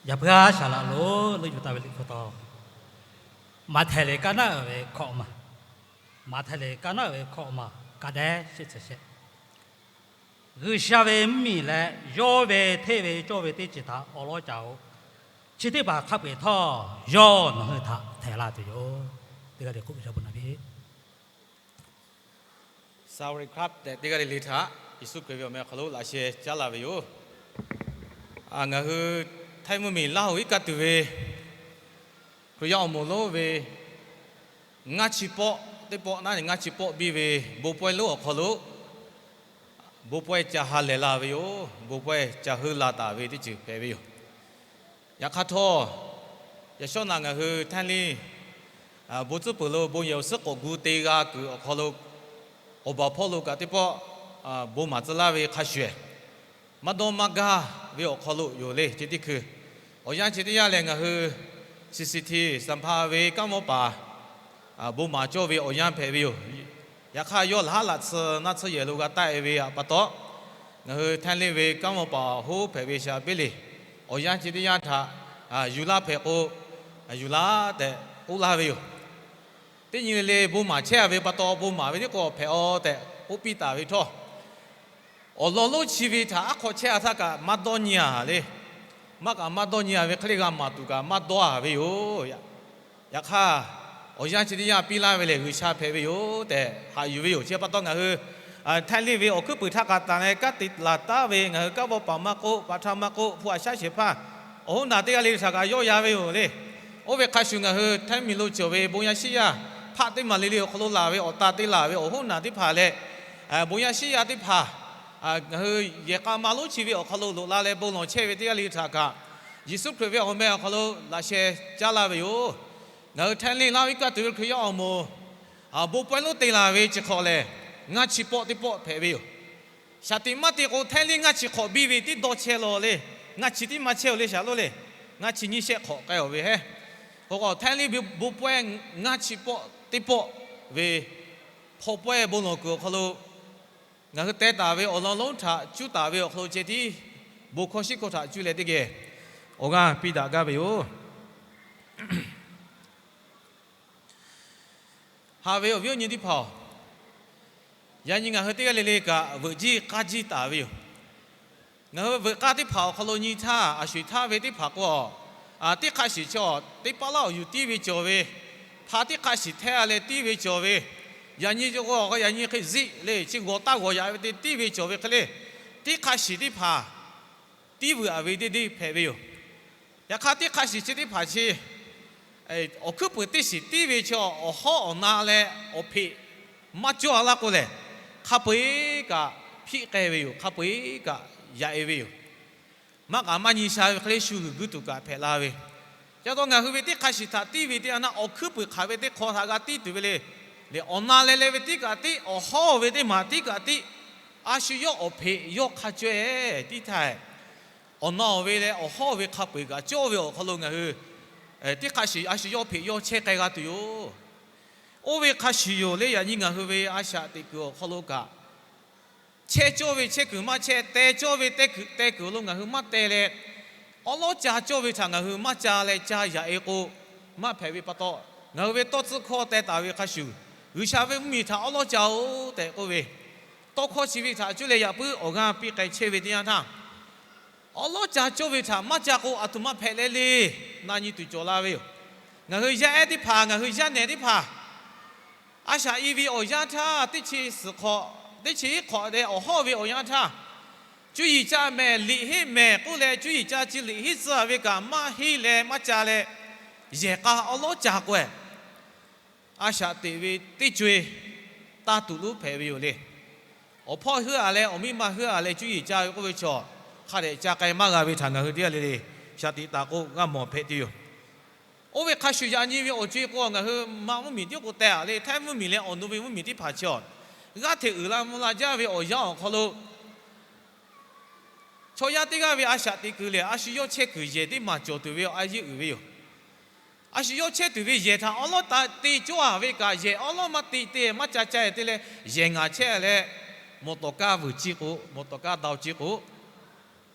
Yaꞈ puiˉ aˉ shaˍ laꞈ lonˉ leuˆ yuˬ taˍ ve Liꞈ hpu taw, Maꞈhtehˍ liꞈ kaˇ naˉ uiˍ ve hkawꞈ maˬ, Maꞈhtehˍ liꞈ kaˇ naˉ uiˍ ve hkawꞈ maˬ, ka dehˉ shehˆ chi shehˆ. G'uiˬsha ve mvuhˇmiˬ leh yawˇ ve hteˇ ve cawˇ ve teˇ ceuˬ htaꞈ awˬ lawn caˍ-oˬ. Chi teˇ hpaˍ hk'a peu-eˬ htawˇ, yawˇ nawˬ hui htaꞈ htehˍ la tuˬ yoˬ. Teˇ g'aˇ leh k'oˆ ve sha bon naˍ piˇ. Sawˍ riˍ hkaˆ tehꞈ teˇ g'aˇ le le htaꞈ Yeˍsuˆ Hkriꞈ ve awˬ meh awˬ hk'aw lo laꞈ sheh caˉ laˇ ve yoˬ. Ngaˬ hui htaiˇ mvuhˇmiˬ Laˇ huˍ iˉ kaˆ tuˬ ve Hkriꞈ yaˇ awˬ moˍ lonˉ ve ngaˇ chi pawˆ teˇ pawˆ naˉ ngaˇ chi pawˆ biˇ ve bon pawehˇ lonˉ awˬ hk'aw lo bon pawehˇ ca ha lehˬ la ve yoˬ. Bon pawehˇ ca heuˆ la taˍ ve teˇ ceuˬ hpehꞈ ve yoˬ. Yaꞈ hk'aˇ htawˇ, yaꞈ shawˉ naꞈ ngaˬ hui htaiˇ liˇ bon tcuhˉ peuˬ lo bon yehˬ awˬ suhˉ k'awꞈ gu te g'a kuiˬ awˬ hk'aw lo, awˬ baˬ hpawˇ lo kaꞈ teˇ pawˆ bon maˍ tcuh laˇ ve hk'a shuˍ ehˍ, maˇ dawˇ maˇ gaˇ ve awˬ hk'aw lo yoˬ le. Chi teˇ hkui awˬ yanˇ chi teˇ yanˇ lehˬ, ngaˬ hui C C T Sanˍ hpaˍ ve kanˉ mawˇ paˍ bon maˍ cawˇ ve awˬ yanˇ hpehꞈ ve yoˬ. Yaꞈ hk'aˇ, yawˇ laꞈ haˉ laꞈ tsuhˇ naˆ tsuhˇ yehˬ lo g'a taˆ-e ve pa taw, ngaˬ hui htaiˇ liˇ ve kanˉ mawˇ paˍ hoˉ hpehꞈ ve Shaˍ Beˇleˍ awˬ yanˇ chi teˇ yanˇ htaꞈ yuˬ laˇ hpehꞈ k'o, yuˬ laˇ tehꞈ k'oˆ laˇ ve yoˬ. Teˇ nyi le le bon maˍ chehˇ-a ve pa taw, bon maˍ ve tiˉ k'o hpehꞈ-aw tehꞈ k'oˆ piˇ taˍ ve htawˇ, awˬ lawn lonˉ chi ve htaꞈ aˉ hk'aw chehˇ-a htaˇ kaꞈ maˇ dawˇ nyi-a le. Maˇ kaꞈ maˇ dawˇ nyi-a ve hk'e le g'a maˍ tuˬ kaꞈ maˇ dawˇ-a ve yoˬ. Yaꞈ hk'aˇ, awˬ yanˇ chi teˇ yanˇ piˇ laˇ ve lehˬ, G'uiˬsha hpehꞈ ve yoˬ tehꞈ haꞈ yuˬ ve yoˬ. Chi pa taw ngaˬ hui htaiˇ liˇ ve awˬ hkuiˉ puiˍ htaꞈ k'aꞈ tanˬ leh kanˉ te laˬ taˉ ve ngaˬ hui kanˉ vawˇ paˍ maˇ k'oˆ, paˍ htaˇ maˇ k'oˆ, hpu aꞈ shaˉ shehˍ hpaˇ awˬ hoˉ naˬ teˇ g'aˇ le le htaꞈ kaꞈ yawˇ ya ve yoˬ le. Oˇ ve hk'a shuˍ, ngaˬ hui htaiˇ miˬ lo cawˬ ve bon yaˇ shiˉ yaˇ hpaˆ teˇ maˬ le le awˬ hk'aw lo laˬ ve awˬ ta te laˬ ve awˬ hoˉ naˬ teˇ hpaˍ leh, bon yaˇ shiˉ yaˇ teˇ hpaˍ ngaˬ hui yehˬ k'a ma lonˉ chi ve awˬ hk'aw lo loꞈ la leh bon lawˬ chehˇ ve teˇ g'aˇ le le htaꞈ kaꞈ, Yeˍsuˆ Hkriꞈ ve awˬ meh awˬ hk'aw lo laꞈ sheh caˉ laˇ ve yoˬ. Ngaˬ hui htaiˇ liˇ Laˇ huˍ iˉ kaˆ tuˬ ve Hkriꞈ yaˇ awˬ moˍ bon pawehˇ lonˉ te laˬ ve chi hk'awꞈ lehˬ, ngaˇ chi pawˆ teˇ pawˆ hpehꞈ ve yoˬ. Shaˍ tiꞈ maˇ te k'o, htaiˇ liˇ ngaˇ chi hk'awꞈ biˇ ve tiˉ dawˇ chehˇ law le. Ngaˇ chi tiˉ maˇ chehˇ-oˬ le shaˍ lonˉ le. Ngaˇ chi nyiˇ shehˆ hk'awꞈ k'ai-aˬ ve heˉ. K'o k'o, htaiˇ liˇ ve bon pawehˇ ngaˇ chi pawˆ teˇ pawˆ ve hk'aw pawehˇ bon lawˬ kuiˬ awˬ hk'aw lo ngaˬ hui teh taˍ ve awˬ lawn lonˉ htaꞈ cuˇ taˍ ve awˬ hk'aw lo ceh tiˉ bon hkawˇ shiˉ hkawˇ htaꞈ cuˇ leh teˇ geh awˬ g'aˇ piˇ daꞈ gaˇ ve yoˬ. Haꞈ ve awˬ viˉ awˬ nyi teˇ hpaˍ-oˬ, yaꞈ nyi ngaˬ hui teˇ g'aˇ le le kaꞈ veuꞈ jiˇ k'aˇ jiˇ taˍ ve yoˬ. Ngaˬ hui veuꞈ k'aˇ teˇ hpaˍ awˬ hk'aw lo nyi htaˇ, a sho-eˬ htaˇ ve teˇ hpaˍ k'o, teˇ hk'aˆ shiˍ chaw teˇ paˆ laˇ awˬ yuˬ tiˇ ve cawˬ ve, hpa teˇ hk'aˆ shiˍ hteˇ-a leh tiˇ ve cawˬ ve, yaꞈ nyi k'o yaꞈ nyi hk'e ziˆ le, chi g'awˬ taˇ g'awˬ yaꞈ ve te tiˇ ve cawˬ ve hk'e le, teˇ hk'aˆ shiˍ teˇ hpaˍ tiˇ vuiˬ-aˬ ve teˇ deˇ hpehꞈ ve yoˬ. Yaꞈ hk'aˇ, teˇ hk'aˆ shiˍ chi teˇ hpaˍ chi awˬ hkuiˉ puiˍ teˇ shiˍ tiˇ ve chaw awˬ hawˉ awˬ na leh awˬ hpeꞈ maˇ cawˇ-a laˇ k'o lehˬ, hk'a peu-eˬ kaꞈ hpiˆ k'ai ve yoˬ. Hk'a peu-eˬ kaꞈ yaꞈ-e ve yoˬ. Maˇ k'aꞈ maˇ nyi sha ve hk'e le shu g'uiˬ guiˇ tuˬ kaꞈ hpehꞈ la ve. Ca taw ngaˬ hui ve teˇ hk'aˆ shiˍ htaꞈ tiˇ ve teˇ yanˇ, awˬ hkuiˉ puiˍ hk'aˬ ve teˇ hk'aw htaꞈ g'a tiˇ tuˬ ve le. Lehˬ, awˬ na leh leh ve tiˉ kaꞈ tiˉ, awˬ hawˉ ve teˇ maˬ tiˉ kaꞈ tiˉ, a shu yawˇ awˬ hpeꞈ yawˇ hk'a caweh tiˉ htaˇ, awˬ na-oˬ ve leh awˬ hawˉ ve hk'a peu-eˬ kaꞈ cawˇ ve awˬ hk'aw lo ngaˬ hui teˇ hk'aˆ shiˍ a shu yawˇ hpeꞈ yawˇ chehˇ k'ai g'a tuˬ yoˬ. Oˇ ve hk'a shuˍ yoˬ le. Yaꞈ nyi ngaˬ hui ve a shaꞈ teꞈ kuiˬ awˬ hk'aw lo kaꞈ, chehˇ cawˇ ve chehˇ kuiˬ maˇ chehˇ, teh cawˇ ve teh kuiˬ awˬ lo ngaˬ hui maˇ teh leh, awˉ lawˉ ca cawˇ ve htaꞈ ngaˬ hui maˇ ca leh ca yaꞈ-e k'o, maˇ hpehꞈ ve pa taw, ngaˬ hui ve tawˇ tcuhˉ hkawˇ teh taˍ ve hk'a shuˍ, G'uiˬsha ve mvuhˇmiˬ htaꞈ awˉ lawˉ ca-oˬ tehꞈ k'oˆ ve, tawˇ hkawˇ chi ve htaꞈ cuˇ leh yaꞈ puiˉ awˬ g'aˇ piˇ k'ai chehˇ ve teˇ yanˇ htaˇ, awˉ lawˉ ca cawˇ ve htaꞈ maˇ ca k'o, aˬ htoꞈ ma hpehꞈ leh le, na nyi tuˬ cawˬ la ve yoˬ. Ngaˬ hui yaˇ ehˉ teˇ hpaˍ, ngaˬ hui yaˇ nehˬ teˇ hpaˍ, a shaꞈ i ve awˬ yanˇ htaˇ teˇ chi suhˍ hk'awꞈ, teˇ chi hiˉ hk'awꞈ leh awˬ hawˉ ve awˬ yanˇ htaˇ, cuˇ yiˍ ca mehˍ liꞈ henˉ mehˍ k'oˆ leh, cuˇ yiˍ ca chi liꞈ henˉ tcuh ve kaꞈ maˇ henˇ leh maˇ ca leh, yehˬ k'a awˉ lawˉ ca k'o-e, a shaꞈ teꞈ ve teˇ co-e taˇ tuˬ lonˉ hpehꞈ ve yoˬ le. Awˬ hpawˇ heuˆ-a leh awˬ miˇ ma heuˆ-a leh cuˇ yiˍ ca ve k'oˆ ve chaw, hk'a dehꞈ ca k'ai maˇ g'a ve htaꞈ ngaˬ hui teˇ g'aˇ le le shaꞈ teꞈ taˍ k'o g'a mawˬ hpehꞈ tuˬ yoˬ. Oˇ ve hk'a shuˍ yaꞈ nyi ve awˬ co-e k'o, ngaˬ hui ma mvuhˇmiˬ tiˉ k'o teh-a le, htaiˇ mvuhˇmiˬ leh awˬ nu ve mvuhˇmiˬ teˇ hpaˍ chi-a, g'aˇ hteꞈ uiˍ la mvuh la jaˇ ve awˬ yanˇ awˬ hk'aw lo, chaw yaˇ teˇ g'aˇ ve a shaꞈ teꞈ kuiˬ lehˬ, a shu yawˇ chehˇ kuiˬ yehˬ teˇ maˬ cawˬ tuˬ ve a yeˇ uiˍ ve yoˬ. A shu yawˇ chehˇ tuˬ ve yehˬ htaꞈ awˉ lawˉ ta te cawˇ-a ve kaꞈ, yehˬ awˉ lawˉ maˇ te te maˇ ca ca-e te leh, yehˬ ngaˬ chehˇ leh, mawˬ tawˍ kaˇ vuiˬ ciˇ k'o, mawˬ tawˍ kaˇ dau ciˇ k'o,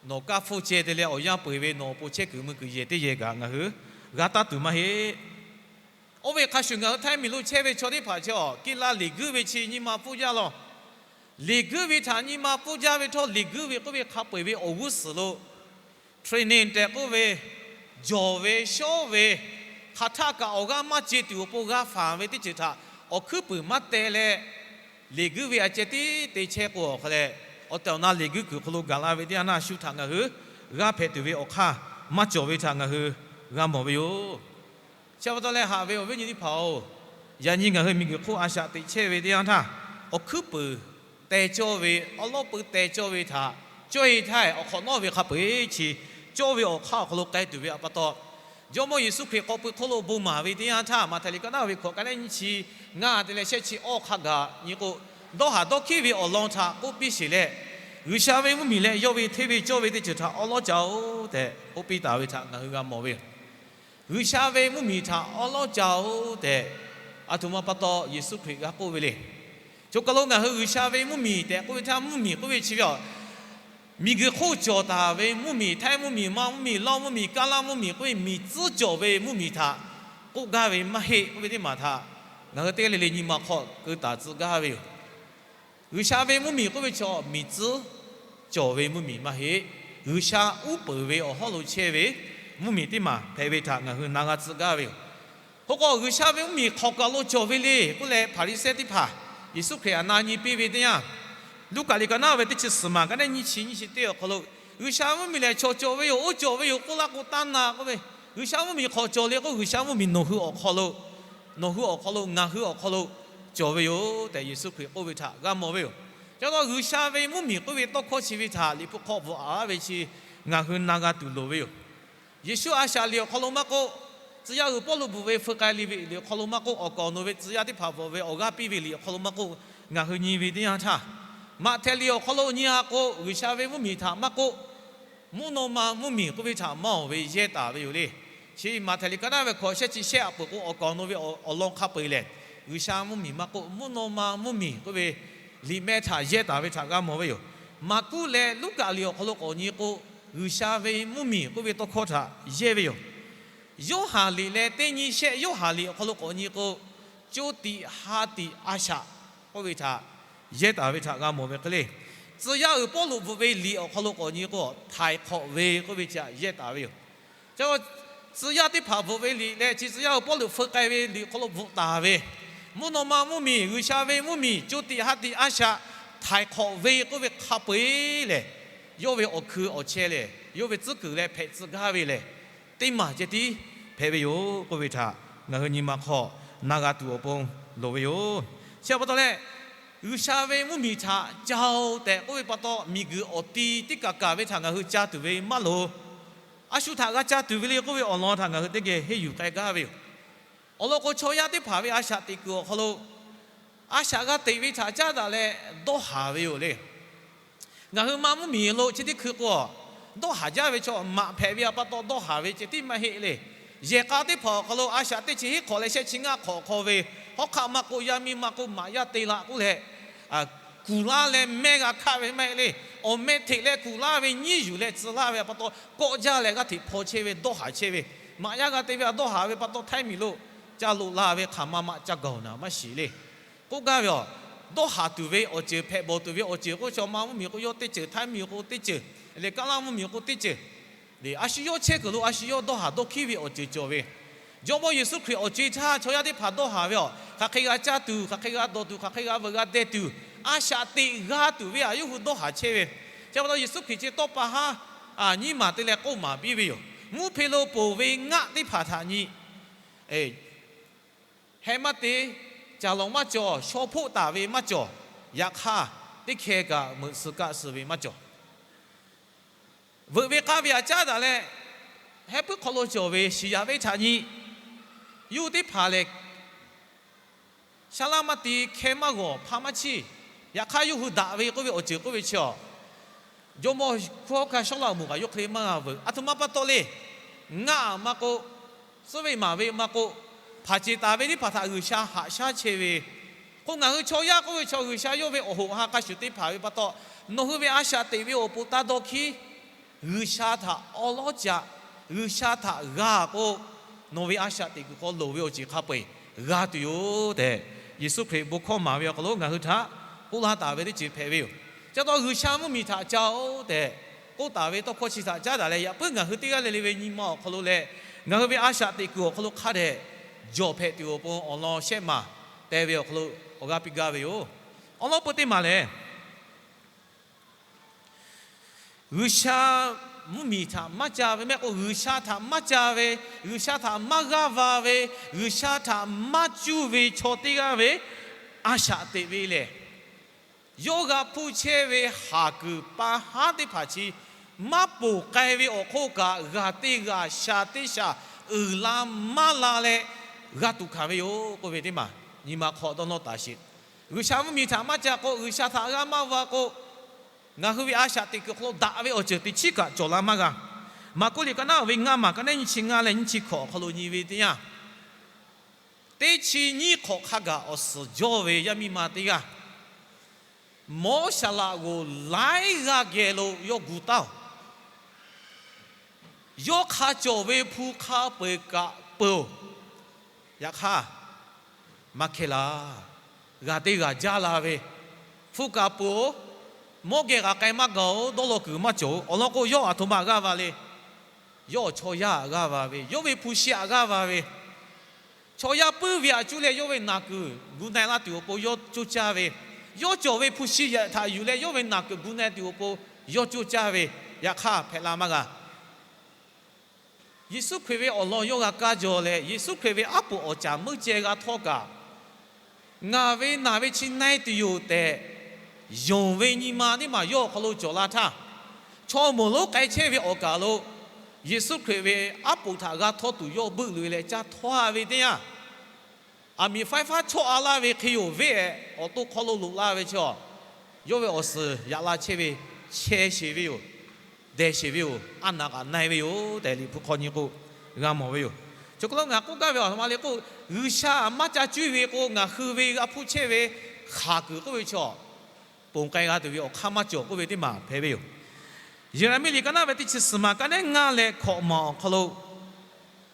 nawˬ kaˇ hpfuhˇ ceh te leh awˬ yanˇ peu eˬ ve nawˬ awˬ pon chehˇ kuiˬ mui kuiˬ yehˬ teˇ yehˬ kaꞈ ngaˬ hui g'a taˇ tuˬ maˇ heˆ. Oˇ ve hk'a shuˍ ngaˬ hui Htaiˇ miˬ lo chehˇ ve chaw teˇ hpaˍ chi awˬ kiˇ laˇ liꞈ guiˇ ve chi nyi ma pfuhˇ jaˇ law. Liꞈ guiˇ ve htaꞈ nyi ma pfuhˇ jaˇ ve htawˇ, liꞈ guiˇ ve k'oˆ ve hk'a peu eˬ ve awˬ g'uˇ suhˍ lo training tehꞈ k'oˆ ve, jawˬ ve shawˉ ve, hk'aˬ htaˆ kaꞈ awˬ g'aˇ maˇ ce tuˬ awˬ pon g'a faˍ ve teˇ ceuˬ htaꞈ awˬ hkuiˉ puiˍ maˇ teh leh, liꞈ guiˇ ve a ceh tiˉ te chehˇ k'o awˬ hk'a leh, awˬ tehˬ awˬ na liꞈ guiˇ kuiˬ hk'aw lo gaˬ la ve teˇ yanˇ naˇ shu htaꞈ ngaˬ hui g'a hpehꞈ tuˬ ve awˬ hk'aˇ maˇ cawˬ ve htaꞈ ngaˬ hui g'a mawˬ ve yoˬ. Chi pa taw leh haꞈ ve awˬ viˉ awˬ nyi teˇ hpaˍ-oˬ, yaꞈ nyi ngaˬ hui miˬguiˬ hk'oˆ a shaꞈ teꞈ chehˇ ve teˇ yanˇ htaˇ, awˬ hkuiˉ puiˍ teh cawˇ ve, awˉ lawˉ pui teh cawˇ ve htaꞈ cawˇ-e htaˇ, awˬ hk'awꞈ nawˉ ve hk'a peu-eˬ chi cawˇ ve awˬ hk'aˇ awˬ hk'aw lo k'ai tuˬ ve a pa taw, Jawˇmawˇ Yeˍsuˆ Hkriꞈ k'awꞈ pui hk'oˆ lo bon maˍ ve teˇ yanˇ htaˇ, Maꞈhtehˍ liꞈ ka naˉ ve hkawꞈ ka neˉ nyiˇ chi ngaˇ te leh shehˆ chi awˇ hk'a gaˬ nyi k'o, dawˇ haˍ dawˇ hkiˉ ve awˬ lawn htaꞈ k'oˆ piˇ sheˍ leh, G'uiˬsha ve mvuhˇmiˬ leh yawˇ ve hteˇ ve cawˇ ve teˇ ceuˬ htaꞈ awˉ lawˉ ca-oˬ tehꞈ k'oˆ piˇ taˍ ve htaꞈ ngaˬ hui g'a mawˬ ve yoˬ. G'uiˬsha ve mvuhˇmiˬ htaꞈ awˉ lawˉ ca-oˬ tehꞈ, aˬ htoꞈ ma pa taw Yeˍsuˆ Hkriꞈ g'a k'oˆ ve le. Choˬ kaˬ lo ngaˬ hui G'uiˬsha ve mvuhˇmiˬ tehꞈ k'oˆ ve htaˇ, mvuhˇmiˬ k'oˆ ve chi ve a, miˬguiˬ hk'oˆ cawˬ taˍ ve mvuhˇmiˬ, Htaiˇ mvuhˇmiˬ, Manˇ mvuhˇmiˬ, Laoˇ mvuhˇmiˬ, Kaˇlaˇ mvuhˇmiˬ k'oˆ ve miˬ tcuhˉ cawˬ ve mvuhˇmiˬ htaꞈ k'oˆ gaˇ ve maˇ heˆ k'oˆ ve teˇ maˬ htaꞈ ngaˬ hui teˇ g'aˇ le le nyi ma hk'aw keu taˍ tcuh gaˇ ve yoˬ. G'uiˬsha ve mvuhˇmiˬ k'oˆ ve chaw miˬ tcuhˉ cawˬ ve mvuhˇmiˬ maˇ heˆ. G'uiˬsha uˉ peunˍ ve awˬ hawˉ lo chehˇ ve mvuhˇmiˬ teˇ maˬ hpehꞈ ve htaꞈ ngaˬ hui na g'a tcuh gaˇ ve yoˬ. Hk'e k'o, G'uiˬsha ve mvuhˇmiˬ hk'awꞈ kaˬ lo cawˬ ve le k'oˆ leh, Hpaˍriˍsehˇ teˇ hpaˍ Yeˍsuˆ Hkriꞈ htaꞈ na nyi piˇ ve teˇ yanˇ, Luˉkaꞈ liꞈ ka naˉ ve teˇ chi suhˍ maˬ ka neˉ nyiˇ chi nyiˇ chi teˇ awˬ hk'aw lo, G'uiˬsha mvuhˇmiˬ lehˬ chaw cawˬ ve yoˬ, oˇ cawˬ ve yoˬ k'oˆ laˇ k'o taˇ na k'oˆ ve, G'uiˬsha mvuhˇmiˬ hk'awꞈ cawˬ le k'o, G'uiˬsha mvuhˇmiˬ nawˬ hui awˬ hk'aw lo, nawˬ hui awˬ hk'aw lo, ngaˬ hui awˬ hk'aw lo cawˬ ve yoˬ tehꞈ Yeˍsuˆ Hkriꞈ k'oˆ ve htaꞈ g'a mawˬ ve yoˬ. Chi pa taw G'uiˬsha ve mvuhˇmiˬ k'oˆ ve tawˇ hkawˇ chi ve htaꞈ Liꞈ hpu hk'aw bvuhꞈ aˍ ve chi ngaˬ hui na g'a tuˬ loˍ ve yoˬ. Yeˍsuˆ a shaꞈ liꞈ awˬ hk'aw lo maˇ k'oˆ, tcuh yaˇ uiˍ Pawˇluꞈ bvuhꞈ ve feu k'ai liꞈ ve liꞈ awˬ hk'aw lo maˇ k'oˆ, awˬ kaˍ awˬ naw ve tcuh yaˇ teˇ hpaˍ bvuhꞈ ve awˬ g'aˇ piˇ ve liꞈ awˬ hk'aw lo maˇ k'oˆ, ngaˬ hui nyi ve teˇ yanˇ htaˇ, Maꞈhtehˍ liꞈ awˬ hk'aw lo nyi a k'o, G'uiˬsha ve mvuhˇmiˬ htaꞈ maˇ k'oˆ, mvuhˇ naw ma mvuhˇmiˬ k'oˆ ve htaꞈ maˇ awˬ ve yehˇ taˍ ve yoˬ le. Chi Maꞈhtehˍ liꞈ ka naˉ ve hkawꞈ shehˆ chi shehˆ aꞈ peuˬ k'o, awˬ kaˍ awˬ naw ve awˬ lawn hk'a peu-eˬ lehˬ, G'uiˬsha mvuhˇmiˬ maˇ k'oˆ, mvuhˇ naw ma mvuhˇmiˬ k'oˆ ve liꞈ mehˆ htaꞈ yehˇ taˍ ve htaꞈ g'a mawˬ ve yoˬ. Maˍkuˆ leh Luˉkaꞈ liꞈ awˬ hk'aw lo k'awꞈ nyi k'o, G'uiˬsha ve mvuhˇmiˬ k'oˆ ve tawˇ hkawˇ htaꞈ yehˇ ve yoˬ. Yoˇhanˬ liꞈ leh teˇ nyi shehˆ Yoˇhanˬ liꞈ awˬ hk'aw lo k'awꞈ nyi k'o, co tiꞈ ha tiꞈ a shaꞈ k'oˆ ve htaꞈ yehˇ taˍ ve htaꞈ g'a mawˬ ve hk'e le. Tcuh yaˇ uiˍ Pawˇluꞈ bvuhꞈ ve liꞈ awˬ hk'aw lo k'awꞈ nyi k'o, htaiˍ hk'awꞈ ve k'oˆ ve htaꞈ yehˇ taˍ ve yoˬ. Chi tcuh yaˇ teˇ hpaˍ bvuhꞈ ve liꞈ leh chi tcuh yaˇ uiˍ Pawˇluꞈ feu k'ai ve liꞈ hk'aw lo bvuhꞈ taˍ ve, mvuhˇ naw ma mvuhˇmiˬ, G'uiˬsha ve mvuhˇmiˬ, co tiꞈ ha tiꞈ a shaꞈ, htaiˍ hk'awꞈ ve k'oˆ ve hk'a peu-eˬ lehˬ, yawˇ ve awˬ hkui awˬ chehˇ lehˬ, yawˇ ve tcuhˉ kuiˬ leh hpehꞈ tcuh gaˇ ve lehˬ, teˇ maˬ ceh tiˉ hpehꞈ ve yoˬ k'oˆ ve htaꞈ ngaˬ hui nyi ma hk'aw na g'a tuˬ awˬ pon loˍ ve yoˬ. Chi pa taw leh, G'uiˬsha ve mvuhˇmiˬ htaꞈ ca-oˬ tehꞈ k'oˆ ve pa taw, miˬguiˬ awˬ ti teˇ kaˬ kaˬ ve htaꞈ ngaˬ hui ca tuˬ ve maˇ loˍ. A shu htaꞈ g'a ca tuˬ ve le k'oˆ ve awˬ lawn htaꞈ ngaˬ hui teˇ geh henˇ yuˬ k'ai gaˇ ve yoˬ. Awˬ lawn k'o, chaw yaˇ teˇ hpaˍ ve a shaꞈ teꞈ kuiˬ awˬ hk'aw lo a shaꞈ g'a teꞈ ve htaꞈ caˉ daꞈ leh dawˇ haˍ ve yoˬ le. Ngaˬ hui ma mvuhˇmiˬ lo chi teˇ hkui k'o, dawˇ haˍ jaˇ ve chaw maꞈ hpehꞈ ve a pa taw dawˇ haˍ ve ceh tiˉ maˇ heˆ le. Yehˬ k'a teˇ hpaˍ awˬ hk'aw lo a shaꞈ teˇ chi hiˉ hk'awꞈ leh shehˆ chi ngaˇ hk'awꞈ hk'aw ve, hawˉ hk'aˆ maˇ k'oˆ, yaˇ miˇ maˇ k'oˆ, maꞈ yaˇ te la k'oˆ leh, kuˬ laˇ leh mehˇ g'a hkaˆ ve maˇ heˆ le. Awˬ meh hteꞈ leh kuˬ laˇ ve nyiˉ yuˬ leh tcuh laˇ ve a pa taw, kawˆ jaˇ leh g'aˇ hteꞈ hpaw chehˇ ve dawˇ haˍ chehˇ ve, maꞈ yaˇ g'a te ve a dawˇ haˍ ve pa taw Htaiˇ miˬ lo ca loꞈ la ve hk'aˬ ma ma ca gaˬ-oˬ naˍ maˇ shiˍ le. K'oˆ gaˇ ve a, dawˇ haˍ tuˬ ve awˬ ceuˬ, hpehꞈ bawˬ tuˬ ve awˬ ceuˬ k'oˆ ve chaw, ma mvuhˇmiˬ k'o yawˇ teˇ ceuˬ, Htaiˇ miˬ k'o teˇ ceuˬ, leh Kaˇlaˇ mvuhˇmiˬ k'o teˇ ceuˬ, a shu yawˇ chehˇ kuiˬ lo a shu yawˇ dawˇ haˍ dawˇ hkiˉ ve awˬ ceuˬ cawˬ ve. Jawˇmawˇ Yeˍsuˆ Hkriꞈ awˬ co-e htaˇ chaw yaˇ teˇ hpaˍ dawˇ haˍ ve a, hk'aˬ hk'e g'a caˇ tuˬ, hk'aˬ hk'e g'a dawˬ tuˬ, hk'aˬ hk'e g'a veuꞈ g'a deh tuˬ, a shaꞈ teꞈ g'a tuˬ ve a yawˇ hui dawˇ haˍ chehˇ ve. Chi pa taw Yeˍsuˆ Hkriꞈ chi tawˇ pa haˉ nyiˇ maˬ te leh k'oˆ maˍ piˇ ve yoˬ. Mvuhˇ hpe lo ponˬ ve ngaˆ teˇ hpaˍ htaꞈ nyi, heh maˇ te, caˬ lawˬ maˇ cawˬ, shaw hpoˆ taˍ ve maˇ cawˬ, yaꞈ hk'aˇ teˇ hkeh kaꞈ meuꞈ suh kaˆ suh ve maˇ cawˬ. Veuꞈ ve k'aˇ ve htaꞈ caˉ daꞈ leh, heh puiˉ hk'aw lo cawˬ ve shiˍ yaꞈ ve htaꞈ nyi, yawˇ hui teˇ hpaˍ lehˬ, shaˉ laˇ maˇ te, hkeh maˇ g'awˬ, hpa maˇ chiˇ. Yaꞈ hk'aˇ yawˇ hui daꞈ ve k'oˆ ve awˬ ceuˬ k'oˆ ve chi a, jawˇmawˇ hkawˇ hkanˇ shawˉ laꞈ moˍ kaꞈ yawˇ hk'e le maˇ g'a veuꞈ. A htoꞈ ma pa taw le. Ngaˆ maˇ k'oˆ, suhˉ ve maˍ ve maˇ k'oˆ, hpanˍ ceˬ taˍ ve teˇ hpaˍ htaꞈ G'uiˬsha haꞈ shaˉ chehˇ ve. K'o ngaˬ hui chaw yaˇ k'oˆ ve chaw, G'uiˬsha yawˇ ve awˬ hoꞈ ha hk'a shuˍ te hpanˍ ve pa taw, nawˬ hui ve a shaꞈ teꞈ ve awˬ pon taˇ dawˇ hkiˉ. G'uiˬsha htaꞈ awˉ lawˉ ca, G'uiˬsha htaꞈ g'a k'o, nawˬ ve a shaꞈ teꞈ kuiˬ hk'aw loˍ ve awˬ ceuˬ hk'a peu-eˬ g'a tuˬ yoˬ tehꞈ, Yeˍsuˆ Hkriꞈ bon hkawˇ maˍ ve awˬ hk'aw lo ngaˬ hui htaꞈ k'oˆ laˇ taˍ ve teˇ ceuˬ hpehꞈ ve yoˬ. Chi pa taw G'uiˬsha mvuhˇmiˬ htaꞈ ca-oˬ tehꞈ k'oˆ taˍ ve tawˇ hkawˇ chi htaꞈ caˉ daꞈ leh, yaꞈ puiˉ ngaˬ hui teˇ g'aˇ le le ve nyi ma awˬ hk'aw lo leh, ngaˬ hui ve a shaꞈ teꞈ kuiˬ awˬ hk'aw lo hk'a dehꞈ jawˬ hpehꞈ tuˬ awˬ pon awˬ lawn shehˆ maˬ te ve awˬ hk'aw lo awˬ g'aˇ piˇ gaˇ ve yoˬ. Awˉ lawˉ peu teˇ maˬ lehˬ, G'uiˬsha mvuhˇmiˬ htaꞈ maˇ ca ve mehˆ k'o, G'uiˬsha htaꞈ maˇ ca ve, G'uiˬsha htaꞈ maˇ g'aˇ va ve, G'uiˬsha htaꞈ maˇ cuˇ ve chaw teˇ g'aˇ ve a shaꞈ teꞈ ve lehˬ, yawˇ g'a hpuˇ chehˇ ve haˍ kuiˬ pa haˉ teˇ hpaˍ chi maˇ ponˬ k'ai ve awˬ hk'oˆ kaꞈ, g'aˬ te g'aˬ, shaˍ te shaˍ, uiˍ la maˇ la leh g'a tuˬ hkanˍ ve yoˬ k'oˆ ve teˇ maˬ nyi ma hk'aw dawˇ nawˇ taˍ sheˍ. G'uiˬsha mvuhˇmiˬ htaꞈ maˇ ca k'o, G'uiˬsha htaꞈ g'a maˇ va k'o, ngaˬ hui ve a shaꞈ teꞈ kuiˬ hk'aw lo daꞈ ve awˬ ceuˬ teꞈ chiˉ kaꞈ cawˬ la maˇ g'a. Maˍkuˆ liꞈ ka naˉ ve ngaˇ maˬ ka naˉ nyiˇ chi ngaˇ leh nyiˇ chi hkawꞈ awˬ hk'aw lo nyi ve teˇ yanˇ, teˇ chi nyiˇ hk'awꞈ hk'a gaˬ awˬ suhˍ jawˇ ve yaˇ miˇ ma teˇ g'aˇ mawˉ shaˍ laꞈ g'oˍ laiˉ g'aˇ geh lo yawˇ gu taˉ-oˬ. Yawˇ hk'a cawˬ ve hpu hk'a peu-eˬ kaꞈ peuˬ-oˬ. Yaꞈ hk'aˇ, maˇ hkehˇ laˇ. G'aˬ te g'aˬ jaˇ la ve, hpu kaꞈ peuˬ-oˬ. Mawˇ geh g'aꞈ k'ai maˇ gaˬ-oˬ. Dawˇ law kuiˬ maˇ cawˬ-oˬ. Awˬ lawn k'o, yawˇ aˬ htoꞈ ma g'aˇ va le. Yawˇ chaw yaˇ aꞈ g'aˇ va ve, yawˇ ve hpu shi aꞈ g'aˇ va ve, chaw yaˇ puiˉ ve aꞈ cuˇ leh yawˇ ve naˬ kuiˬ gu na-e laˇ tuˬ awˬ pon yawˇ coˇ caˇ ve, yawˇ cawˬ ve hpu shi yaꞈ htaꞈ yuˬ leh yawˇ ve naˬ kuiˬ gu na-e tuˬ awˬ pon yawˇ coˇ caˇ ve, yaꞈ hk'aˇ hpehꞈ la maˇ g'a. Yeˍsuˆ Hkriꞈ ve awˬ lawn yawˇ g'a kaˇ jaw leh, Yeˍsuˆ Hkriꞈ ve aˉ poꞈ awˬ caˍ meuˇ ceh g'a htawˇ kaꞈ, ngaˬ ve naˬ ve chi na-e tuˬ yoˬ tehꞈ yonˍ ve nyi ma teˇ maˬ yawˇ awˬ hk'aw lo cawˬ la htaˇ, chaw moˍ lonˉ k'ai chehˇ ve awˬ kaˬ lo Yeˍsuˆ Hkriꞈ ve aˉ poꞈ htaꞈ g'a htawˇ tuˬ yawˇ beuˆ loꞈ-e leh caˇ htawˇ-a ve teˇ yanˇ, aˬ miˍ faiˉ faˉ chawˆ-a laˇ ve hk'e yoˬ ve, awˬ to hk'aw lo loꞈ la ve chaw, yawˇ ve awˬ suhˍ yaꞈ la chehˇ ve chehˇ sheˍ ve yoˬ. Dehˬ sheˍ ve yoˬ. Aˉ naˍ kaꞈ na-e ve yoˬ tehꞈ Liꞈ hpu hk'aw nyi k'o g'a mawˬ ve yoˬ. Chi hk'aw lo ngaˬ k'oˆ gaˇ ve awˬ htoꞈ ma le k'o, G'uiˬsha maˇ ca cuˇ ve k'o, ngaˬ hui ve g'a hpuˇ chehˇ ve haˍ kuiˬ k'oˆ ve chaw ponˬ k'ai g'a tuˬ ve awˬ hk'aˇ maˇ cawˬ k'oˆ ve teˇ maˬ hpehꞈ ve yoˬ. Yeˍraˍmiˆ liꞈ ka naˉ ve teˇ chi suhˍ maˬ ka naˉ ngaˇ leh hkawꞈ maˬ awˬ hk'aw lo,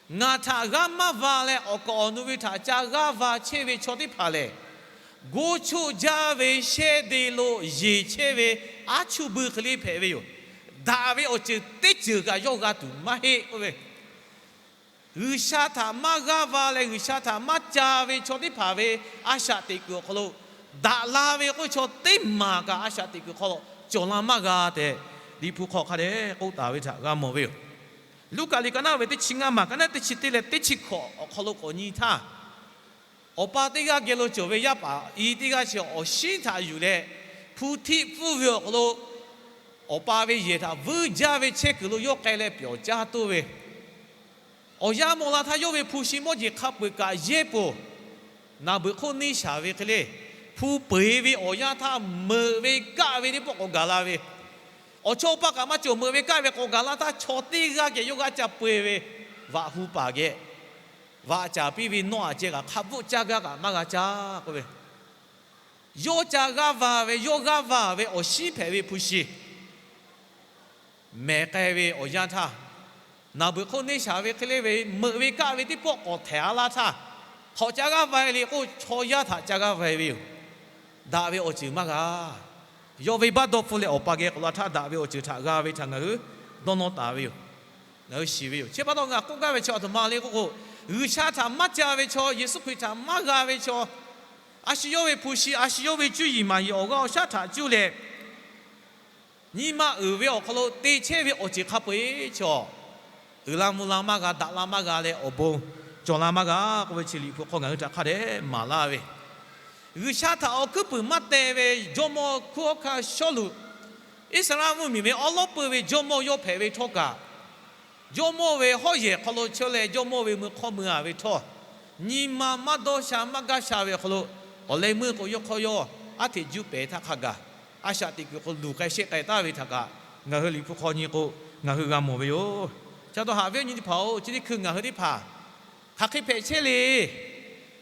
ngaˬ htaꞈ g'aˇ maˇ va leh awˬ kawꞈ awˬ nu ve htaꞈ ca g'aˇ va chehˇ ve chaw teˇ hpaˍ lehˬ, goˇ choˆ jaˇ ve shehˇ de lo yeˬ chehˇ ve aˉ chuˇ buiˇ hk'e le hpehꞈ ve yoˬ. Daꞈ ve awˬ ceuˬ teˇ ceuˬ kaꞈ yawˇ g'a tuˬ maˇ heˆ k'oˆ ve, G'uiˬsha htaꞈ maˇ g'aˇ va leh G'uiˬsha htaꞈ maˇ ca ve chaw teˇ hpaˍ ve a shaꞈ teꞈ kuiˬ awˬ hk'aw lo daꞈ la ve k'oˆ ve chaw teˇ maˬ kaꞈ a shaꞈ teꞈ kuiˬ hk'aw lo cawˬ la maˇ g'a tehꞈ, Liꞈ hpu hk'aw hk'a dehꞈ k'oˆ taˍ ve htaꞈ g'a mawˬ ve yoˬ. Luˉkaꞈ liꞈ ka naˉ ve teˇ chi ngaˇ maˬ ka naˉ teˇ chi teˇ leh teˇ chi hkawꞈ awˬ hk'aw lo k'awꞈ nyi htaˇ, awˬ pa teˇ g'aˇ geh lo cawˬ ve yaˇ paˍ i teˇ g'aˇ chi awˬ shinˉ htaꞈ yuˬ leh, hpu htiˆ pfuhˇ ve awˬ hk'aw lo awˬ pa ve yehˬ htaꞈ vuiˇ jaˇ ve chehˇ kuiˬ lo yawˇ k'ai leh pyawˬ caˇ toˇ ve, awˬ yanˇ mawˬ la htaˇ yawˇ ve hpu shi mawˇ jeˬ hk'a peu-eˬ kaꞈ yehˇ poˬ, naˍ beuꞈ hk'oˆ neˇ shaˍ ve hk'e le, hpu peu-eˬ ve awˬ yanˇ htaˇ meuꞈ ve kaˆ ve teˇ pawˆ k'awꞈ gaˬ la ve, awˬ chawˇ awˬ paˇ kaꞈ maˇ cawˬ, meuꞈ ve kaˆ ve k'awꞈ gaˬ la htaˇ, chaw teˇ g'aˇ geh yawˇ g'aˇ ca peu-eˬ ve, vaꞈ hu paˍ geh vaꞈ caˍ piˇ ve nawˇ aꞈ ceh kaꞈ hk'a bvuhˆ caˇ gaˇ kaꞈ maˇ g'a caˇ k'oˆ ve, yawˇ ca g'aˇ va ve, yawˇ g'aˇ va ve awˬ shinˉ hpehꞈ ve hpu shi mehˬ k'ai ve awˬ yanˇ htaˇ, naˍ beuꞈ hk'oˆ neˇ shaˍ ve hk'e le ve, meuꞈ ve kaˆ ve teˇ pawˆ k'awꞈ htehꞈ-a laˇ htaˇ, hk'awꞈ ca g'aˇ va-e le k'o, chaw yaˇ htaꞈ ca g'aˇ va-e ve yoˬ. Daꞈ ve awˬ ceuˬ maˇ g'a. Yawˇ ve baˆ dawˇ hpfuhˇ leh awˬ pa geh k'awꞈ la htaˇ, daꞈ ve awˬ ceuˬ htaꞈ g'a ve htaꞈ ngaˬ hui dawˇ nawˇ taˍ ve yoˬ. Ngaˬ hui shiˍ ve yoˬ. Chi pa taw ngaˬ k'oˆ gaˇ ve chaw aˬ htoꞈ ma le k'oˆ k'o, G'uiˬsha htaꞈ maˇ ca ve chaw, Yeˍsuˆ Hkriꞈ htaꞈ maˇ g'a ve chaw, a shu yawˇ ve hpu shi, a shu yawˇ ve cuˇ yiˍ maˍ yiˍ awˬ g'aˇ awˬ shaˉ htaꞈ cuˇ leh, nyi ma uiˍ ve awˬ hk'aw lo te chehˇ ve awˬ ceuˬ hk'a peu-eˬ chaw, uiˍ la mvuh la maˇ g'a, daꞈ la maˇ g'a leh awˬ bon cawˬ la maˇ g'a k'oˆ ve chi Liꞈ hpu hk'aw ngaˬ hui htaꞈ hk'a dehꞈ maˍ laˇ ve, G'uiˬsha htaꞈ awˬ hkuiˉ puiˍ maˇ teh ve jawˇmawˇ hkunˉ hawˉ hkanˇ Sawˉluꞈ, Iˉsaˍreˍlaˆ mvuhˇmiˬ ve awˉ lawˉ peu ve jawˇmawˇ yawˇ hpehꞈ ve htawˇ kaꞈ, jawˇmawˇ ve hawˉ yehˬ hk'aw lo chehˇ leh jawˇmawˇ ve mui hk'awˇ mui-a ve htawˇ, nyi ma maˇ dawˇ sha maˇ gaˇ sha ve awˬ hk'aw lo, awˬ leh meuˇ k'o yawˇ hk'awˇ yawˇ aˉ hteꞈ juˇ pehˍ htaˇ hk'a gaˬ, a shaꞈ teꞈ kuiˬ hk'aw luˬ k'ai shehˆ k'ai taˍ ve htaꞈ kaꞈ ngaˬ hui Liꞈ hpu hk'aw nyi k'o, ngaˬ hui g'a mawˬ ve yoˬ. Chi pa taw haꞈ ve awˬ nyi teˇ hpaˍ-oˬ, chi teˇ hkui ngaˬ hui teˇ hpaˍ hk'aˬ hk'e hpehꞈ chehˇ le.